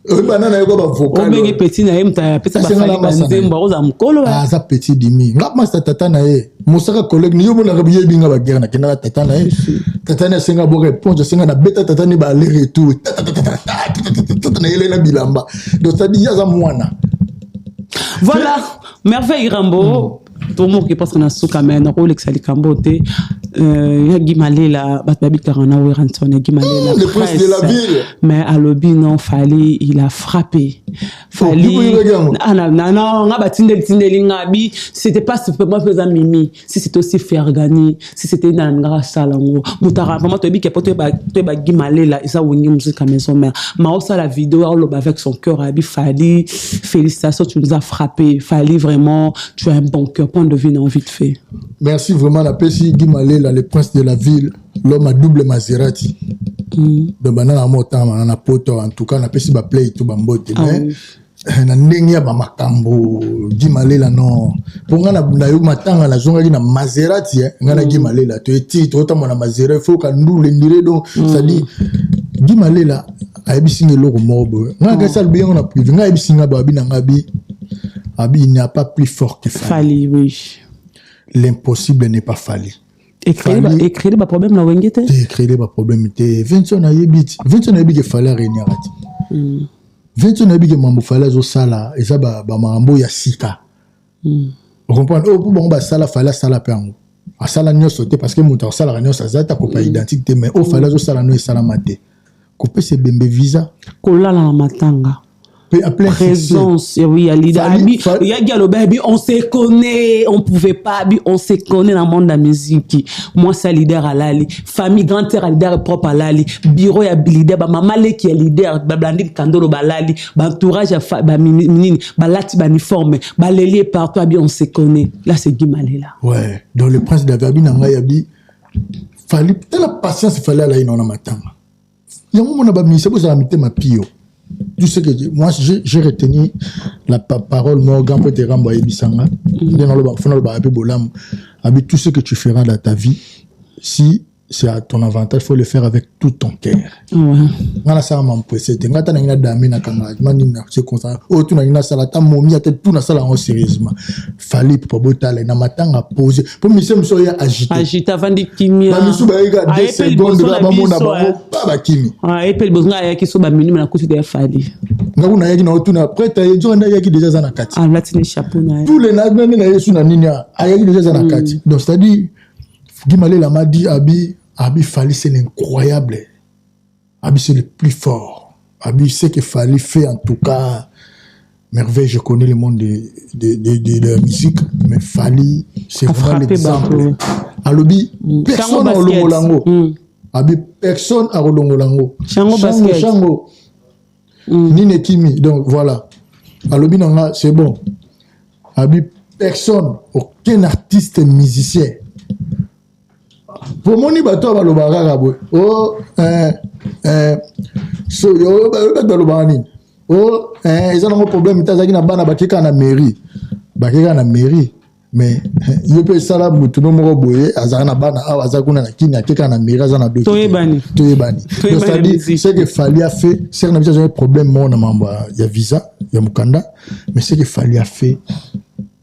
Oyeba nana yekoa bavocal. Obenge petit na ye moto apesa Asenga bafali na masa na ye. banzembo akozala mokolo. Aza petit dimi nga masa tata na ye Mosaka, collègue ni yo monaka yebi nga baguerre nakendaka tata na ye. Tata na ye asenga bo réponse, asenga na beta tata ni ba aller retour na yele na bilamba. Donc c'est à dire ye aza mwana. Voilà, Merveille Rambo, tomoki parce que na suka me nakolekisa likambo te. Ya Guy Malela, bato babikaka na Werrason ya Guy Malela. Le prince de la presse. ville. Mais alobi non, Fally, il a frappé Fally. Oh, yo yango. Ah, non, non, non, nga batindeli tindeli nga bi c'était pas moi faisant mimi, si c'était aussi Fergani, si c'était na nga sala ngo mutara vraiment toyebi ke po toyeba Guy Malela eza Wenge Musica Maison Mère ma osala vidéo aloba avec son cœur abi Fally, félicitations, tu nous as frappé Fally, vraiment tu as un bon cœur. Point de vue na vite fait. Merci vraiment. Napesi Guy Malela, le prince de la ville, l'homme à double Maserati. Donc bana na motama na poto, en tout cas napesi baplay to bambote. Ah mais oui. na ndenge ya bamakambo Guy Malela, non, mpo nga na yo matanga nazongaki na Maserati, eh, nga na Guy Malela toyeti tokotambola na Maserati, faut kandule ndire. Donc c'est-à-dire Guy Malela ayebisi nga eloko moko boye, nga kasi alobi yango na privé, nga ayebisi nga boye, abi na nga abi il n'y a pas plus fort que Fally. Fally, oui. L'impossible n'est pas Fally. Écrire ba problème na Wenge te. Te, créer baproblème te. Vincent ayebi ti, Vincent ayebi ke Fally arégnaka ti. Vincent ayebi ke mambo Fally azosala eza bamakambo ya sika, ocomprendre? Oyo mpo bango basala, Fally asala mpe yango, asala nyonso te parce que moto asalaka nyonso aza te akopa identique te. Mais oyo Fally azosala no esalama te, kopesa ebembe visa. Kolala na matanga. Mpe en plein succès. Présence eh oui, ya leader. Abi yaki alobi abi on se connaît, on pouvait pas abi on se connaît dans le monde de la musique. Moi ça leader alali, famille grand terre leader propre alali, bureau ya leader, ba mama leki ya leader, ba Blandine Kandolo balali, ba entourage ya ba nini balati ba uniforme, baleli partout abi on se connaît. Là c'est Guy Malela. Ouais, donc le prince David abi na ngai abi Fally tala patience Fally alai na matanga yango mona baministre bozala mitema pio. Tout ce que moi j'ai retenu la parole moko grand pote Rambo ayebisanga nde naloba fo nalobaka mpe bolamu abi: tout ce que tu feras dans ta vie, si c'est à ton avantage, faut le faire avec tout ton cœur. Nga nasala mampresse te. Nga ta nangi nadame nakanga ma nini na circonstance oyo tu nangi nasala ata momi ate tu nasala yango sérieusement. Fally po botala na matanga pose po mise mosu oyo agité. Agité, avandi kimia. Bamisu bayeka 2 Aye pe secondes liboso na bamona biso, bango eh. ba bakimi. Aye mpe liboso nga ayaki so baminime na kuti ya Fally. Nga kuna ayaki na otuna prêtre ye nzoka nde ayaki déjà aza na kati. Alati ne chapeau na ye. Tous les nani na yesu na nini ayaki déjà aza na kati. Donc c'est à dire Guy Malela m'a dit abi Fally, c'est l'incroyable, abi c'est le plus fort, abi ce que Fally fait, en tout cas merveille. Je connais le monde de la musique, mais Fally, c'est A vraiment frappé l'exemple. bato. Alobi Chango personne basket. akolongola yango. Abi personne akolongola yango. Chango basket. Chango nini ekimi. Donc voilà, alobi na nga c'est bon, abi personne, aucun artiste musicien pomoni bato oyo balobaka kaka boye o so oyo bato balobaka nini o eza nango problème te. Azalaki na bana bakeka na mairie, bakeka na mairie. Mais yo mpe esala motu no moko boye azala na bana awa, aza kuna na Kini, akeka na mairie, aza na doki. Toyebani. Toyebani. Toyebani. C'est-à-dire, ce que Fally a fait, c'est na biso azali problème moko na mambo ya visa, ya mokanda. Mais ce que Fally a fait,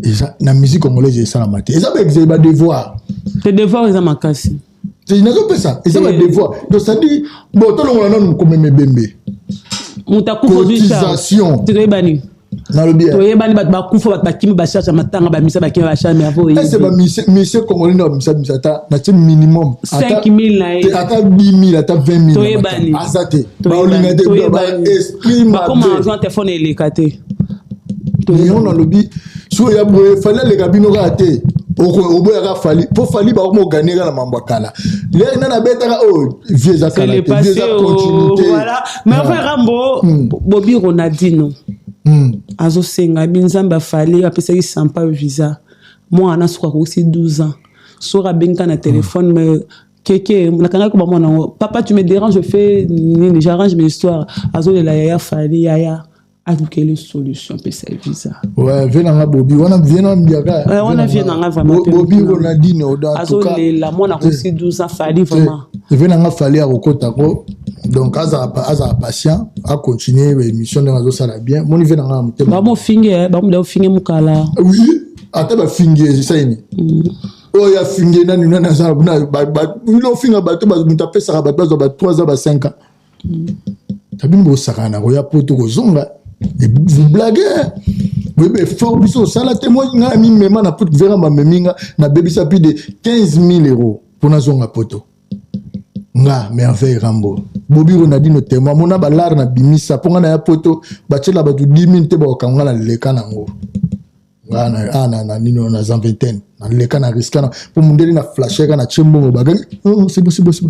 eza na musique congolaise esalama te. Eza baexer badevoir. Te, devoir eza makasi. Nazopesa, eza badevoir. Donc c'est-à-dire, bon, tolongola nanu komema ebembe. Moto akufa, ozwi charge. Cotisation. Toyebani. Nalobi ya. Toyebani, bato bakufa, bato bakimi bacharge ya matanga, bamisa bakimi bacharge, mais avo ese bamusicien congolais nde bamisa bisa, ata natie minimum 5 000 na ye. Ata 10 000, ata 20 000. Toyebani. Aza te, baolinga te, esprit Bakoma mabe. Azwa telefone eleka te. Yango nalobi, soki oya boye, Fally aleka bino kaka te. Oboyaka Fally mpo Fally bakoma ogane kaka na mambo ya kala. Lere nani abetaka oyo vie eza kala te, vie eza continuité. Voilà, mais enfin, Rambo, Bobi Ronaldino azosenga bi Nzambe afali apesaki Sampa visa. Mwana soki akokisi 12 ans, soki abengika na téléphone, mais keke nakangaki ko bamwana yango: "Papa, tu me déranges, je fais nini, j'arrange mes histoires." Azolela yaya Fally, yaya alukeli solution, apesa ye visa. Ouais, vie nanga Bobi wana, vie na mbiaka. Ouais, wana vie nanga vraiment. Bobi Ronaldino, en tout cas. Azolela mwana akosi 12 ans, Fally vraiment. Vie nanga Fally akokotako. Donc azala patient, acontinue émission ndenge azosala bien. Moni vie nanga na motema. Bamofinge, bamuda ofinge mokala. Oui, ata bafingi, esaini oyo afingi nani nani aza bino ofinga bato. Moto apesaka bato bazwa ba 3 ans, ba 5 ans. Tabino bosakana na koya po to kozonga. Vous blaguez, boyebi effort biso osala te. Moi ngai mimema na poto, vera bamemi nga, nabebisa plus de 15 000 euros mpo nazonga poto. Nga Merveille Rambo, Bobi Ronaldino témoin, mona balare na bimisa mpo nga na ya poto. Batiela bato 10 000 te, bakokanga na leka nango. Nga na nini, na Zaventem, naleka na risque na mpo mondele na flashe kaka na tie mbongo, bagangi: "Oh, c'est bon, c'est bon, c'est bon."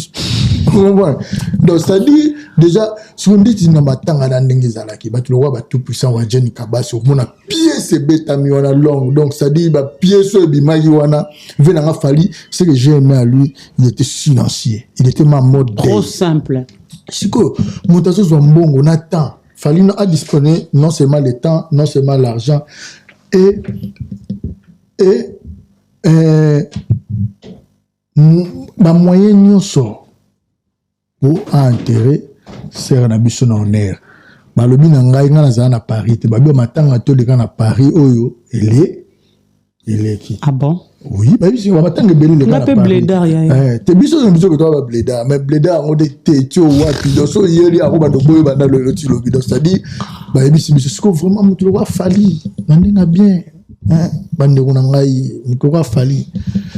Comprends? Donc c'est-à-dire déjà, soki ndeti na matanga na ndenge ezalaki, bato lokwa batout puissant wa Jeni Kabasi, okomona pièce ebetami wana longue. Donc c'est-à-dire bapièce oyo ebimaki wana, ve nanga Fally, ce que j'ai aimé à lui, il était silencieux, il était ma mode. Trop simple. Sikoyo moto azozwa mbongo na temps, Fally a disponible non seulement le temps, non seulement l'argent et bamoyen nyonso po aenterre sere na biso na honneur. Balobi na ngai, ngai nazala na Paris te, babi matanga toleka na Paris oyo ele eleki. Ah bon? Oui, bayebisi bamatanga ebele eleka Nga na mpe Paris. Blédard ya ye. Eh, te, biso na biso kotoka bablédard, mais blédard yango nde te ti owapi. Donc so oyeli yango, bando boyo banda lelo ti lobi. Donc c'est-à-dire bayebisi biso sikoyo vraiment moto lokwa Fally na ndenge bien, hein, bandeko na ngai, moto lokwa Fally.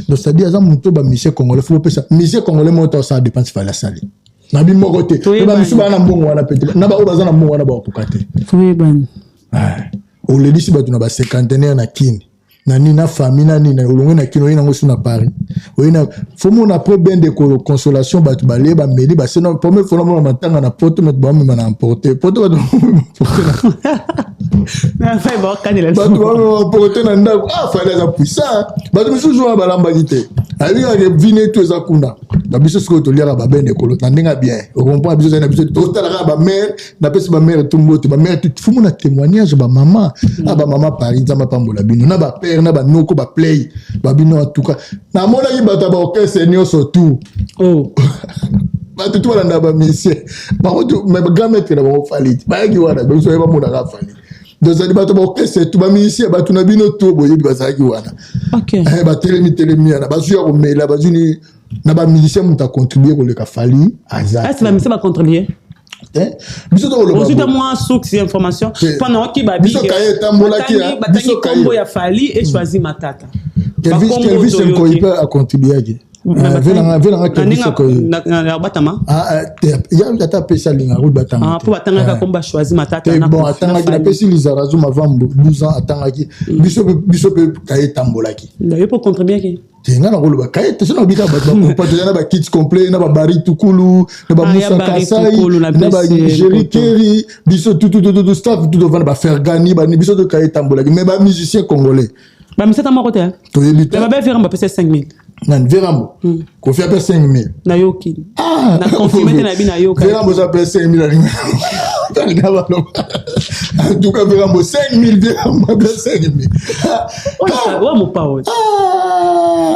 Donc c'est-à-dire aza moto bamusicien congolais fo bopesa musicien congolais moko ta osala dépense Fally asali na bi moko te. Toyebani. Bamisu baa na mbongo wana pe te, na baoyo baza na mbongo wana bakokoka te. Toyebani. Ah, olelisi bato na bacinquantenaire na Kini na nini, na famille na nini, olongwe na Kini, oye nango so na Paris, oye na fo mona après bien de consolation, bato balie, bameli, basena. Première fois namona matanga na poto, bato bamema na emporte poto, bato Baokanela. Bato bamema emporte na ndako. Ah, Fally aza puissant. Bato misusu wana balambaki te, ayebi kaka vine to eza kuna na biso. Sikoyo toliaka babende ekolo na ndenge ya bien, ocomprendre? Biso ezali na biso, totalaka bamare, napesi bamare tumbo te, bamare fumu na témoignage, bamama, ah, bamama Paris, Nzambe apambola bino, na bapere na banoko, baplay babino. En tout cas namonaki bato ya baorchestre nyonso tout. Oh. Bato tu balanda bamusicien bango tu, mais grand maître na bango Fally te, bayaki wana, biso oye bamonaka Fally. Donc ezali bato baorchestre tu, bamusicien, bato na bino tu boyebi, bazalaki wana. Eh, batelemi telemi wana, bazwi ya komela, bazwi ni na bamusicien. Moto acontribue koleka Fally aza Est-ce bamisa bacontribue? te. Biso tokoloba Ozwi ta mwa source ya information mpo na oki babi Biso kaye etambolaki, ah, batangi biso kaye. nkombo ya Fally e choisi Matata. Kelvis Bakombo Kelvis toyoki. Nkoyi mpe acontribuaki. Ve nanga Kelvis Nkoyi. Ya batama. Ah, ah, te, ya ata apesi alinga kuti batanga. Mpo batangaka kombo ya choisi Matata te na bon Kofi, na atangaki. Fally. Napesi Lizarazu Mavambo 12 ans, atangaki. Biso mpe kaye etambolaki. Yo mpo contribuaki? Te, nga nakoloba kaye te. So nabika bato bakopa, toza na bakits complet, na babari Tukulu, na bamusa Ah, ya Barry Kasai, Tukulu, na na pesi bageri Nkoto. Keri, biso tutututu staff tu tovanda, bafergani bani, biso to kaye etambolaki. Mais bamusicien congolais Bamisata moko te. Toyebi te. Me babe Verambo apesa 5000. Nani Verambo? Kofi ape 5000? Nayoki. Ah, Na confirme te, na bi nayoka. Verambo oza ape 5000, alinga baloba. En tout cas, vraiment, 5000, vraiment, 5000. Oyo mopao.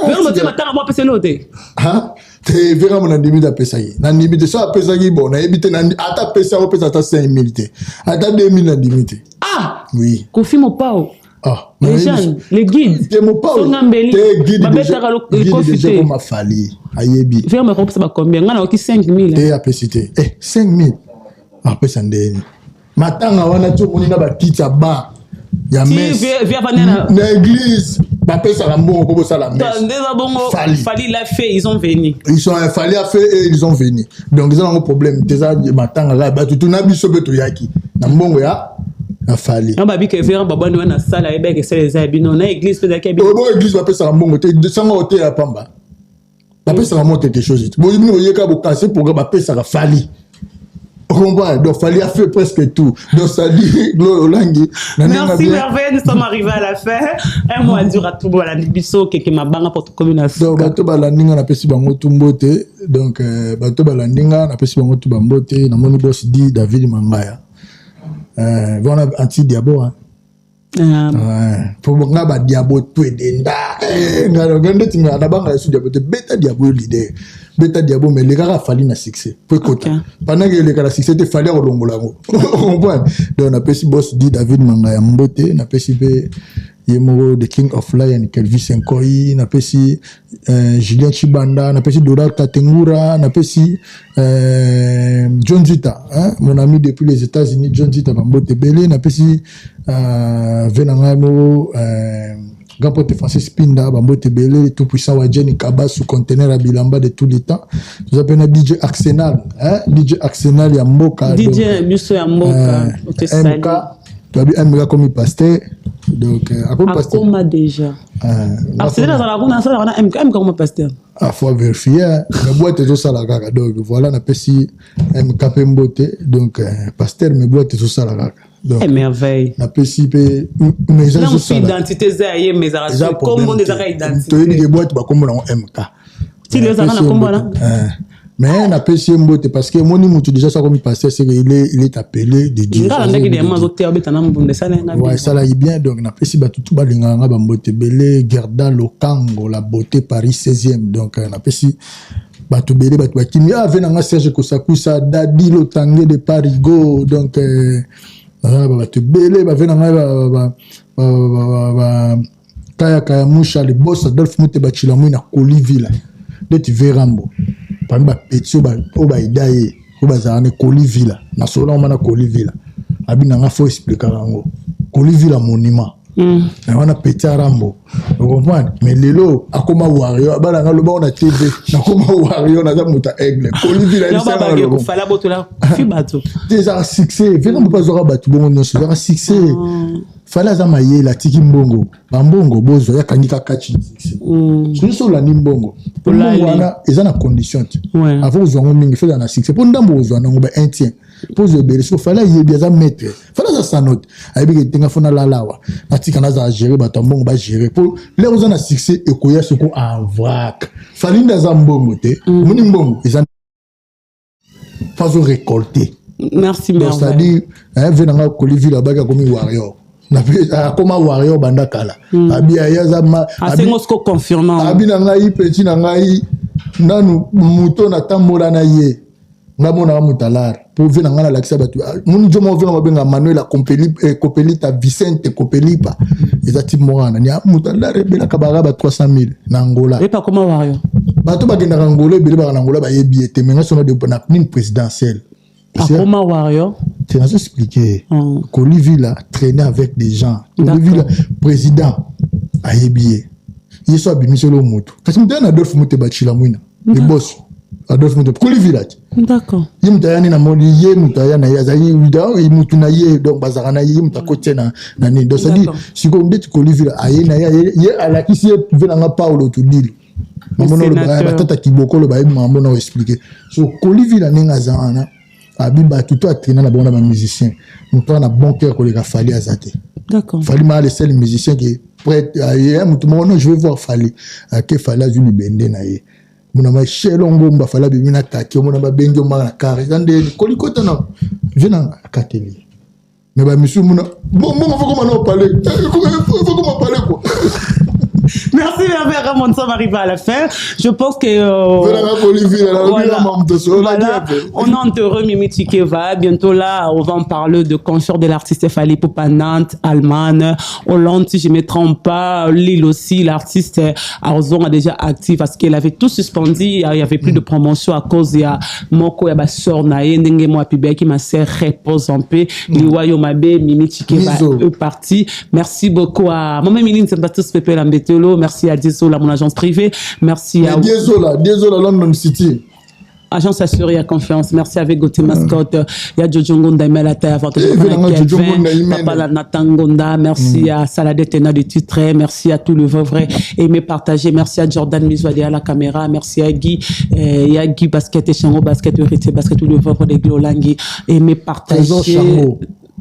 Vraiment, te matanga mo apesa eloko te. Te, vraiment, nandimi te apesaki. Nandimi te. So apesaki, bon, nayebi te, ata apesi yango, apesa ata 5000 te. Ata 2000 nandimi te. Ah! Oui. Kofi mopao. Ah, les jeunes, les guides. Te mopao. Songa mbeli. Te guide. Babetaka kofi te. Koma Fally ayebi. Vraiment kopesa ba combien? Nga nayoki 5000. Te apesi te. Eh, 5000. Apesa ndeni. Matanga wana ti omoni na bakiti ya ba ya messe na église bapesaka mbongo mpo bosala messe. Fally l'a fait, ils ont venu. Ils sont Fally a fait et ils ont venu. Donc eza nango problème te, eza matanga kaka bato tuna biso mpe toyaki na mbongo ya na Fally. Na babi ke vera babwani wana sala yebeke sala eza ya bino na église mpe ezalaki ya bino. Oyo église bapesaka mbongo te, sango ote ya pamba. Bapesaka mo quelque chose te. Boyi bino boyeka bokase programme bapesaka Fally. Comprends? Donc, Fally a fait presque tout. Donc, ça dit, Gloria Olangi. Merci, merveille. Nous sommes arrivés à la fin. Un mot à dire à tout le monde. Biso, keke mabanga pour tout commune. Donc, bato balandinga na pesi bango tout mbote. Donc, bato balandinga na pesi bango tout bambote. Na moni boss dit David Mangaya. Voilà, anti-diabo, hein. Po nga ba diabo to edenda. Nga nga ndeti nga na banga yesu diabo te beta diabo leader. Beta diabo mais le kaka Fally na succès. Po ekota. Pendant que le kaka succès te Fally akolongola yango. Comprendre? Donc na pesi boss dit David Mangaya mbote, na pesi pe ye moko the King of Lion Kelvis Nkoyi, na pesi Julien Chibanda, na pesi Dollar Katengura, na pesi John Zita, hein, mon ami depuis les États-Unis, John Zita bambote belé, na pesi venanga moko grand pote Francis Pinda, bambote belé, tout puissant wa Jenny Kaba sous conteneur à Bilamba de tous les temps. Nous appelons DJ Arsenal, hein, DJ Arsenal ya mboka. DJ Biso ya mboka, MK, tu as vu MK comme pasteur. Donc, à quoi pasteur? Akoma déjà. Arsenal azala kuna, azala wana MK, MK comme pasteur. Ah, faut vérifier, hein. La boîte est ça la kaka. Donc voilà, na pesi MK pe mbote. Donc pasteur mes boîtes tout ça la kaka. Donc eh, merveille. Na pesi pe mais ça non, identité za ye mais za kombo nde za identité. To yebi ke boîte ba kombo na MK. Ti le za na kombo na. Mais na pesi mbote parce que moni mutu déjà ça comme pasteur c'est qu'il est il est appelé de Dieu. Ngala ndaki de mazo te obeta na mbunde sala nga. Ouais, ça là bien donc na pesi ba tutu balinga nga ba mbote belé Gerda Lokango la beauté Paris 16e donc na pesi ba tu belé ba tu bakimi ah vena nga Serge Kosakusa Dadi Lotangue de Paris go donc ba tu belé ba vena nga ba ba ba Kaya Kaya Musha le boss Adolphe Muteba Chilamui na Kolivila de tu verrambo parmi ba petit ba o ba idaye o ba zana Kolivila na sola na Kolivila abina nga faut expliquer yango Kolivila monument na wana petit Rambo vous comprenez mais lelo akoma warrior bala nga loba na TV na koma warrior na za muta aigle Kolivila ni ça ba ko fala botola fi bato déjà succès vraiment pas zora bato bongo nyonso za succès Fally aza mayele atiki mbongo bambongo bozo ya kangi kaka chi succès soki olandi mbongo mbongo wana eza na condition te avant ozwa yango mingi feza na succès mpo ndambo ozwa nango ba un tien mpo ozwa ebele soki Fally ayebi aza maître Fally aza sanote ayebi ke tenga fona lalawa natika naza gérer bato ya mbongo ba gérer mpo lere oza na succès ekoya soko en vrac Fally nde aza mbongo te omoni mbongo eza fazo récolter. Merci donc c'est-à-dire hein venanga Kolivila baka komi warrior akoma warrior banda kala abi ayaza ma asengo sko confirmant abi na ngai petit na ngai nanu muto na tambola na ye nga mona mutalar pour venanga na lakisa batu moni jomo venga babenga Manuel Compeli Copelita Vicente Copelipa ezati mwana ni mutalar ebela kabara ba 300 000 na Angola et pas comment warrior bato bakenda na Angola ebele ba na Angola ba yebi ete mais sono de na une présidentielle. Akoma warrior. Tu as expliqué. Kolivila traînait avec des gens. Kolivila président ayebié. Yeso abimisi lo moto. Kasi mutu na Adolphe Muteba Chilamwina. Le boss Adolphe Muteba Kolivila. D'accord. Ye mutu ayani na moni ye mutu ayana ye azali ye mutu na ye donc bazaka na ye mutu akotie na na nini. Donc c'est-à-dire siko ndeti Kolivila aye na ye ye alakisi ye venanga Paulo Tudilo. Mamono ba tata kibokolo ba yebi mamono expliquer. So Kolivila ninga za ana abi bato to atraîner na bango na ba musicien. Moto na bon cœur koleka Fally azate. D'accord. Fally m'a le seul musicien qui est prêt à ye moto moko non je vais voir Fally. Ake Fally azwi libende na ye. Mona ma Shelo Ngomba Fally abimi na kaki, mona ba bengi o na carré. Eza nde kolikota na je na akateli. Mais bamisusu muna mbongo faut koma na opale, faut koma pale quoi. Merci, Merveille Ramon, ça arrive à la fin. Je pense que voilà, voilà. On a enterré Mimi Tshikeva. Bientôt là, on va en parler de concert de l'artiste Fally Ipupa, Nantes, Allemagne, Hollande, si je ne me trompe pas. Lille aussi, l'artiste Arzon a déjà actif parce qu'elle avait tout suspendu. Il n'y avait plus de promotion à cause il y a moko ya ba sœur na ye ndenge mo apibiaki ma sœur repose en paix. Liwa yo mabe Mimi Tshikeva est parti. Merci beaucoup à Maman Mimi Nzembatus Pepe Lambetelo. Merci à Diesola, mon agence privée. Merci à Diesola, Diesola London City. Agence assurée à confiance. Merci avec Gauthier Mascotte. Il y a Jojo Ngonda, Melata, Papa la Nathan Ngonda. Merci à Saladette Tena de titre. Merci à tout le vrai aimé partager. Merci à Jordan Mizouadi à la caméra. Merci à Guy. Il y a Guy Basket et Chango Basket, Héritier Basket, tout le vrai de Glolangi. Aimé partager.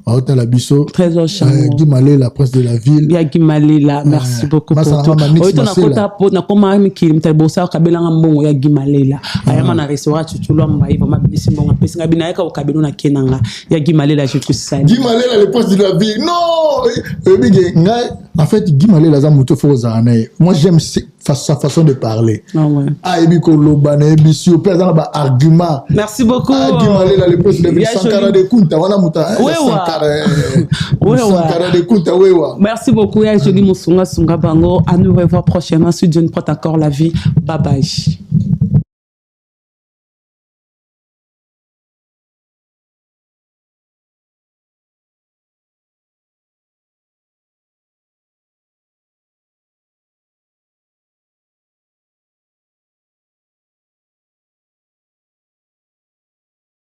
Aotala biso. Trésor Chango. Guy Malela, prince de la ville. Ya Guy Malela, merci beaucoup pour tout. Oyo nakota po nakoma mikili mutali bosa okabelanga mbongo ya Guy Malela. Ayama na restaurant Chuchulwa Mbayi, vraiment bimisi mbongo apesi nga bina yaka okabelo na kenanga. Ya Guy Malela, je te salue. Guy Malela, le prince de la ville. Non, ebige ngai en fait Guy Malela aza moto faut ozala na ye. Moi, j'aime sa façon de parler. Ah ouais. Ayebi koloba na yebi si mpe aza na baargument. Merci beaucoup. Ah, Guy Malela, le prince de la ville, Sankara de Kunta wana moto Wewa. Wewa. Sankara de Kunta wewa. Merci beaucoup. Ya Jolie Musunga Sunga Bango. À nous revoir prochainement si Dieu nous prête encore la vie. Bye bye.